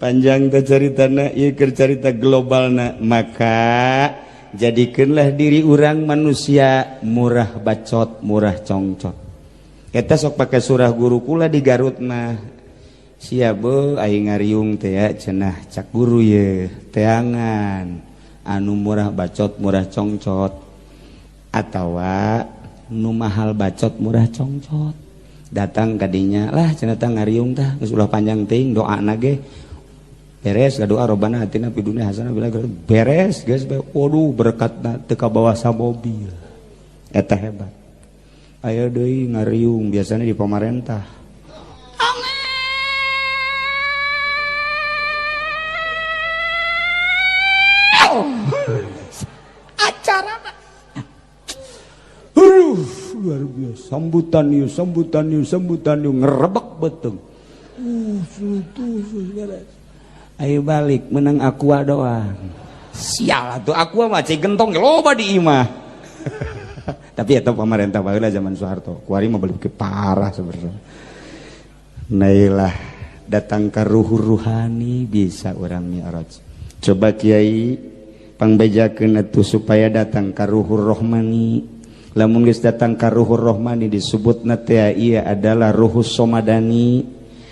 panjang teh caritana ieu keur carita globalna, maka jadikeunlah diri urang manusia murah bacot, murah congcot. Eta sok pakai surah guru kula di Garut mah. Sia beuh aing ngariung teh ya cenah cak guru ye teangan anu murah bacot murah congcot atawa nu mahal bacot murah congcot. Datang kadinya lah cenah tah ngariung tah geus ulah panjang teuing doana ge beres doa robana atina fid dunya hasanah bila beres geus waduh berkatna teu kabawa samobil. Eta hebat. Ayo deui ngariung biasanya di pemerintah. Acara aduh luar biasa sambutan yuk sambutan yuk sambutan yuk ngerebek beteng. Ayo balik menang aqua doang. Sial atuh aqua mah cai gentong loba di imah. Tapi eta pemerintah baheula zaman Soeharto. Kuari mah balik parah sebenarnya. Nailah datang ke ruhu ruhani bisa orang mi'raj. Coba kiai pangbejakeun atuh supaya datang ka ruhur rohmani. Lamun geus datang ka ruhur rohmani disebutna teh ieu adalah ruhus somadani,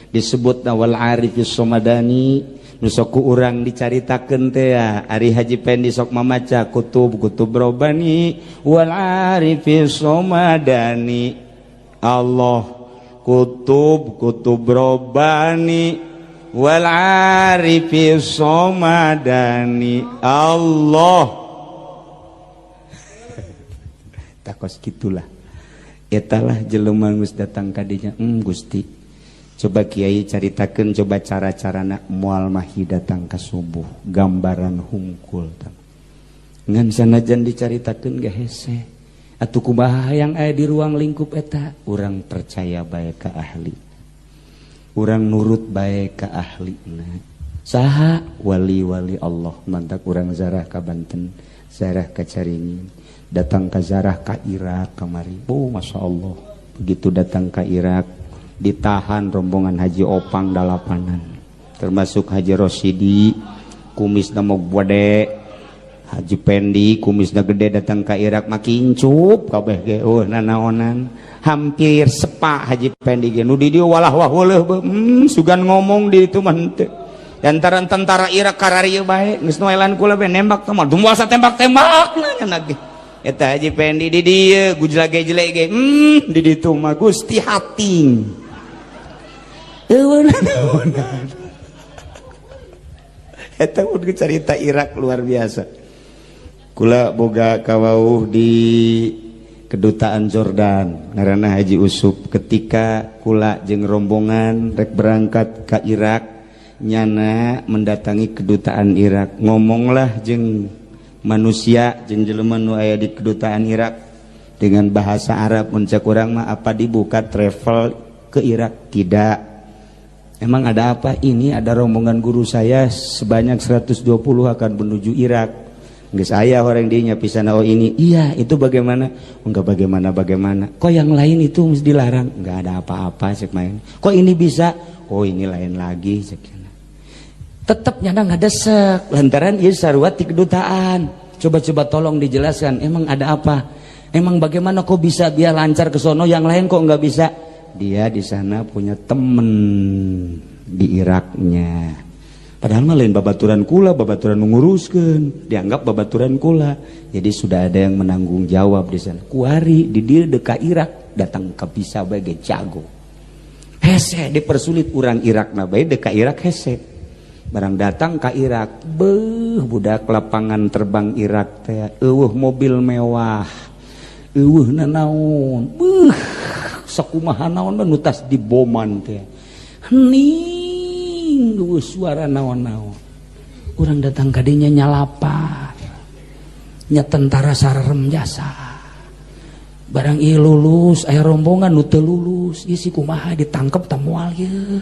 disebutna wal arifis somadani. Nu sok ku urang dicaritakeun teh ari Haji Pendi sok mamaca kutub kutub robani wal arifis somadani. Allah kutub kutub robani wal arifis somadani. Allah takos gitulah etalah jelema geus datang ka dinya. Gusti coba kiai caritakeun coba cara-carana moal mahi datang ka subuh gambaran hungkul ngan sanajan dicaritakeun ge hese atuh kumaha hayang aya di ruang lingkup eta urang percaya bae ka ahli, urang nurut bae ka ahlina. Saha wali-wali Allah mantak urang zarah ka Banten, zarah ka Caringin, datang ka zarah ka Irak kamari. Oh Masya Allah, begitu datang ka Irak ditahan rombongan Haji Opang dalapanan, termasuk Haji Rosidi kumisna mah gede, Haji Pendi kumisna gede datang ka Irak makin cup kabeh ge oh nanaonan hampir sepak Haji Pendi ge nu di dieu walah wah weuleuh sugan ngomong di itu mah henteu. Lantaran tentara Irak kararieu bae geus noelan kula bae nembak teh mah dumoal satembak-tembak nya ge eta Haji Pendi di dieu gujlage-jelek ge di ditu mah Gusti hating. Eta mun cerita Irak luar biasa. Kula boga kawauh di kedutaan Jordan ngaranna Haji Usup. Ketika kula jeung rombongan rek berangkat ka Irak, nyana mendatangi kedutaan Irak, ngomonglah jeung manusia jeung jelema nu aya di kedutaan Irak dengan bahasa Arab. Mun cek urang mah apa dibuka travel ke Irak? Tidak. Emang ada apa? Ini ada rombongan guru saya sebanyak 120 akan menuju Irak. Geus aya orang dinya pisan. Oh, ini iya, itu bagaimana? Enggak bagaimana bagaimana. Kok yang lain itu mesti dilarang? Enggak ada apa-apa, cek main. Kok ini bisa? Oh, ini lain lagi, cek. Tetep nyana ngadesek lantaran ieu sarua ti kedutaan. Coba-coba tolong dijelaskan, emang ada apa? Emang bagaimana kok bisa biar lancar ke sono, yang lain kok nggak bisa? Dia di sana punya temen di Iraknya. Padahal mah lain babaturan kula, babaturan menguruskan, dianggap babaturan kula. Jadi sudah ada yang menanggung jawab di sana. Kuari di dia deka Irak datang ke bisa bagai jago. Hese dipersulit orang Irak na bae deka Irak hese. Barang datang ke Irak, beuh, budak, lapangan terbang Irak teh eueuh mobil mewah. Eueuh nanaon. Beuh, sakumaha naon nu tas diboman teh. Hening, suara naon-naon. Urang datang kadinya nyalapar nya, tentara sararem jasa. Barang ieu lulus, aya rombongan nu teu lulus. Ieu si kumaha, ditangkep ta moal ieu?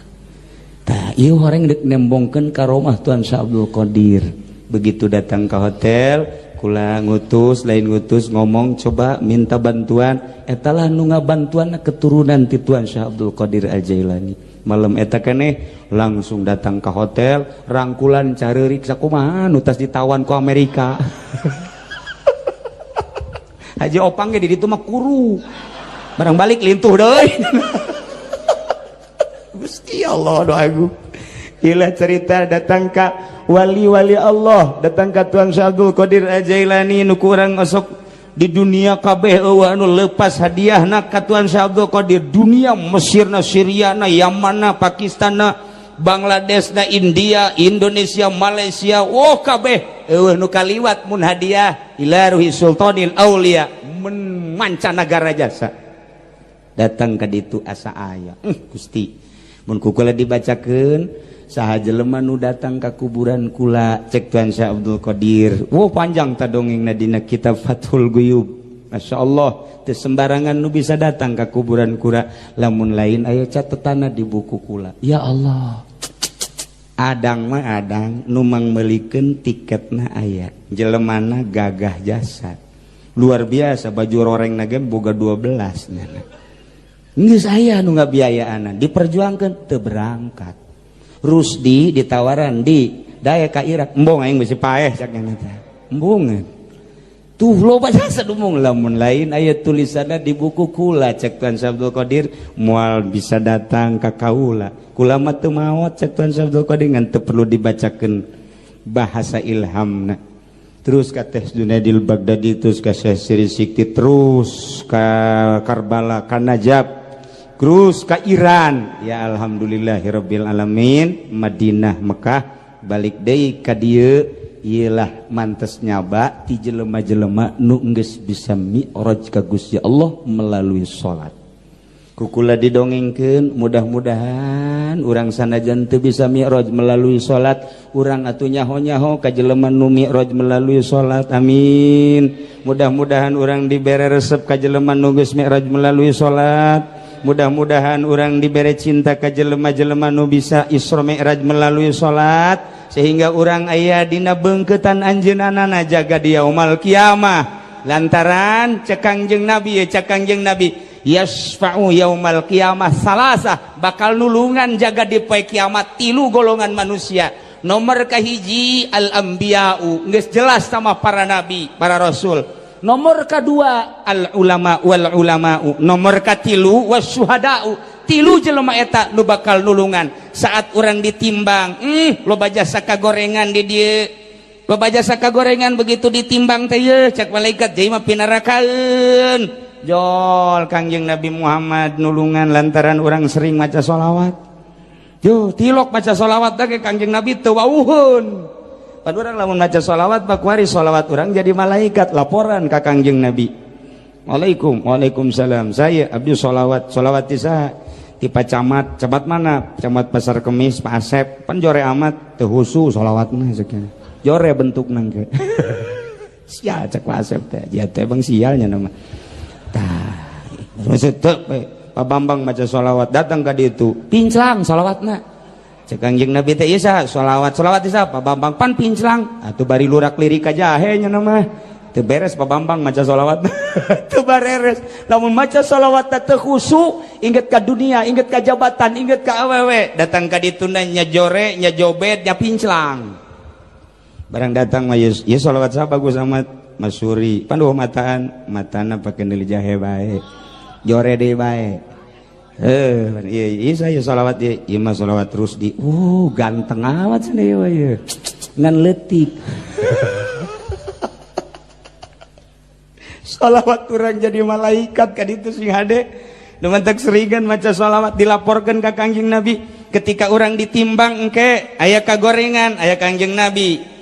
Tah, ieu horeng dek nembongkeun ka rumah Tuan Syekh Abdul Qadir. Begitu datang ke hotel, kula ngutus, lain ngutus, ngomong, coba minta bantuan. Eta lah nu ngabantuan keturunan ti Tuan Syekh Abdul Qadir Al Jailani. Malam eta keneh langsung datang ke hotel, rangkulan careurik sakumaha nu tas ditawan ku Amerika. Haji Opang ge di ditu mah kuru, barang balik lintuh deui. Gusti Allah, doa agung. Ila cerita datang ka wali-wali Allah, datang ka Tuan Syekh Abdul Qadir Al-Jailani nu kurang osok di dunia kabeh eueuh anu lepas hadiahna ka Tuan Syekh Abdul Qadir. Dunia Mesirna, Syriana, Yamanna, Pakistanna, Bangladesna, India, Indonesia, Malaysia, oh kabeh eueuh nu kaliwat mun hadiah ila ruhi sultanil aulia mun mancanagara jasa. Datang ka ditu asa aya. Gusti, mun ku kula dibacakeun, saha jelema nu datang ka kuburan kula, cek Tuan Syekh Abdul Qadir. Wow, panjang ta dongengna dina kitab Fathul Guyub. Masya Allah, teu sembarangan nu bisa datang ka kuburan kula lamun lain aya catetana di buku kula. Ya Allah, adang mah adang nu mangmeulikeun tiketna, aya jelemana gagah jasa luar biasa, baju roreng ge boga 12 nyana. Geus aya nu ngabiayaanan, diperjuangkeun teu berangkat. Rusdi ditawaran di daya ka Irak, embung, aing bisi paeh, cak nya teh. Embung tuh, loba jasa dumung, lamun lain aya tulisanna di buku kula, cek Tuan Syekh Abdul Qadir, moal bisa datang ka kaula. Kula mah teu maot, cek Tuan Syekh Abdul Qadir, ngan teu perlu dibacakeun bahasa ilhamna. Terus ka Teh Junaidil Baghdadi, terus ka Syekh Siri Sikti, terus ka Karbala, ka Najaf, terus ka Iran. Ya, alhamdulillahirabbil alamin, Madinah, Mekah, balik deui ka dieu. Iyalah mantes nyaba ti jelema-jelema nu geus bisa mi'raj ka Gusti Allah melalui salat. Ku kula didongengkeun, mudah-mudahan urang sanajan teu bisa mi'raj melalui salat, urang atuh nyaho-nyaho ka jelema nu mi'raj melalui salat. Amin. Mudah-mudahan urang dibere resep ka jelema nu geus mi'raj melalui salat. Mudah-mudahan urang dibere cinta ka jelema-jelema nu bisa Isra Mi'raj melalui salat, sehingga urang aya dina beungkeutan anjeunna jaga di yaumal kiamah. Lantaran cek Kangjeng Nabi ya, cek Kangjeng Nabi, yasfa'u yaumal kiamah salasah, bakal nulungan jaga di poe kiamat tilu golongan manusia. Nomor kahiji, al anbiya'u, geus jelas sama para nabi, para rasul. Nomor kedua, al ulama wal ulama'u. Nomor katilu, wasyuhada'u. Tilu jelema eta nu bakal nulungan saat orang ditimbang. Loba jasa kagorengan di dieu, loba jasa kagorengan. Begitu ditimbang teh ye, cek malaikat, jadi mah pinarakaeun. Jol Kangjeng Nabi Muhammad nulungan lantaran orang sering maca sholawat. Yo tilok maca sholawat ke Kangjeng Nabi teu wauhun. Pan urang lamun maca sholawat bakuari sholawat urang jadi malaikat laporan ka Kangjeng Nabi. Waalaikum, waalaikumsalam. Saya abdi sholawat, sholawat ti saha? Ti Pak Camat. Camat mana? Camat Pasar Kemis, Pak Asep. Pan jore amat, teu husu sholawatna sekian. Jore bentukna ge. Sial, cek Pak Asep teh. Ya teh bang sialnya nama. Tah, maksud teu Pak Bambang maca sholawat datang ka ditu. Pincang sholawatna. Cek Kangjeng Nabi teh ieu saha? Sholawat. Sholawat teh saha? Pak Bambang pan pinclang. Atuh bari lurak lirik aja jahe nya mah. Teu beres Pak Bambang maca sholawat. Teu bareres. Lamun maca sholawat teh teu khusyuk, inget ka dunia, inget ka jabatan, inget ka awewe, datang ka dituna nya jore, nya jobet, nya pinclang. Barang datang mah ieu sholawat saha bagus amat? Masuri. Pan dua mataan, matana pake neuli jahe bae. Jore deui bae. Iya, iya saya sholawat ieu, ieu mah sholawat terus di. Ganteng amat cenah ieu ieu. Ngan leutik. Sholawat urang jadi malaikat ka ditu sing hade. Nu mantak seringan maca sholawat dilaporkeun ka Kangjeng Nabi ketika urang ditimbang engke aya kagorengan, aya Kangjeng Nabi.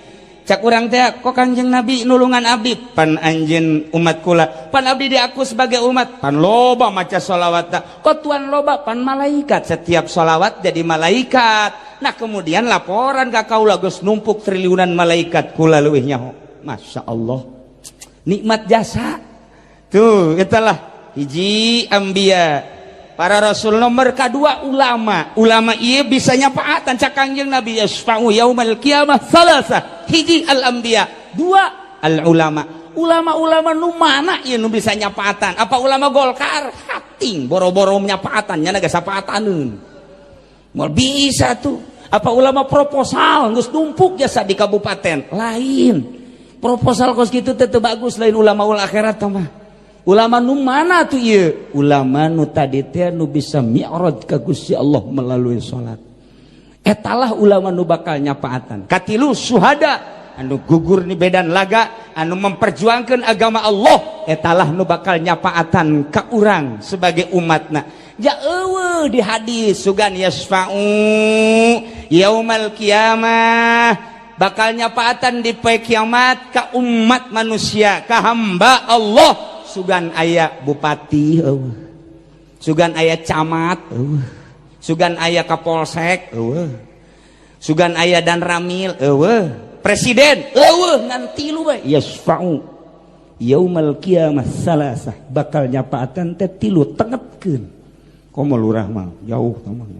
Cak urang teh kok Kangjeng Nabi nulungan abdi pan anjeun umat kula, pan abdi diaku sebagai umat, pan loba maca sholawat kok tuan loba pan malaikat, setiap sholawat jadi malaikat. Nah kemudian laporan ka kaula geus numpuk triliunan malaikat kula leuwih nyaho. Masya Allah, nikmat jasa tuh. Itulah hiji ambia, para rasul. Nomor kedua ulama. Ulama iya bisa nyapaatan. Cak Kangjeng Nabi yasfa'u yaumal qiyamah salasa, hiji al anbiya, dua al ulama. Ulama-ulama nu mana ieu nu bisa nyapaatan? Apa ulama Golkar? Hating boro-boro nyapaatan nya geus sapaataneun moal bisa tuh. Apa ulama proposal geus numpuk jasa di kabupaten? Lain proposal kos kitu teh teu bagus, lain ulama ul akhirat mah. Ulama nu mana tuh ieu? Ulama nu tadi teh nu bisa mi'raj ka Gusti Allah melalui salat. Etalah ulama nu bakal nyapaatan. Katilu suhada, anu gugur di medan laga, anu memperjuangkan agama Allah, etalah nu bakal nyapaatan ka urang sebagai umatna. Ja eueuh di hadis sugan yasfa'u yaumal qiyamah, bakal nyapaatan di poe kiamat ka umat manusia, ka hamba Allah. Sugan aya bupati eueuh, sugan aya camat eueuh, sugan aya kapolsek eueuh, sugan aya danramil eueuh, presiden eueuh, ngan tilu bae yasfa'u yaumal qiyamah salasah, bakal nyapaatan teh tilu. Tengetkeun komo lurah mah jauh mah,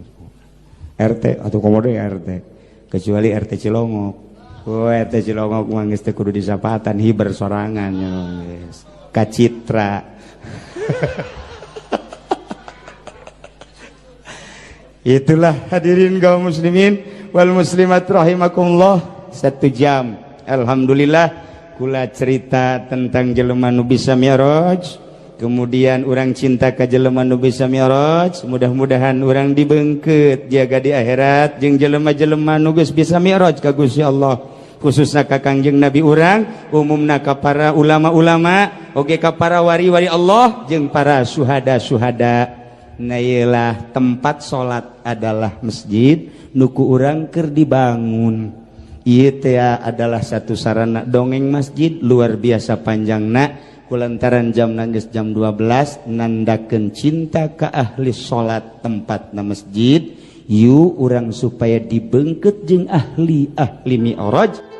RT atau komo deui RT, kecuali RT Cilongok. Oh, RT Cilongok mah geus teu kudu disapatan, hiber sorangan nya geus kacitra. Itulah hadirin kaum muslimin wal muslimat rahimakumullah. 1 jam alhamdulillah kula cerita tentang jelema nu bisa mi'raj, kemudian urang cinta ka jelema nu bisa mi'raj. Mudah-mudahan urang dibeungkeut jaga di akhirat jeung jelema-jelema nu geus bisa mi'raj ka Gusti Allah, khususnya ka Kangjeng Nabi urang, umumna ka para ulama-ulama, oge ka para wari-wari Allah jeung para suhada-suhada. Nah iyalah tempat salat adalah masjid nu ku urang keur dibangun. Ieu teh adalah satu sarana dongeng masjid luar biasa panjangna kulantaran jam geus jam 12, nandakeun cinta ka ahli salat tempatna masjid. Yu urang supaya dibeungkeut jeung ahli-ahli mi'raj.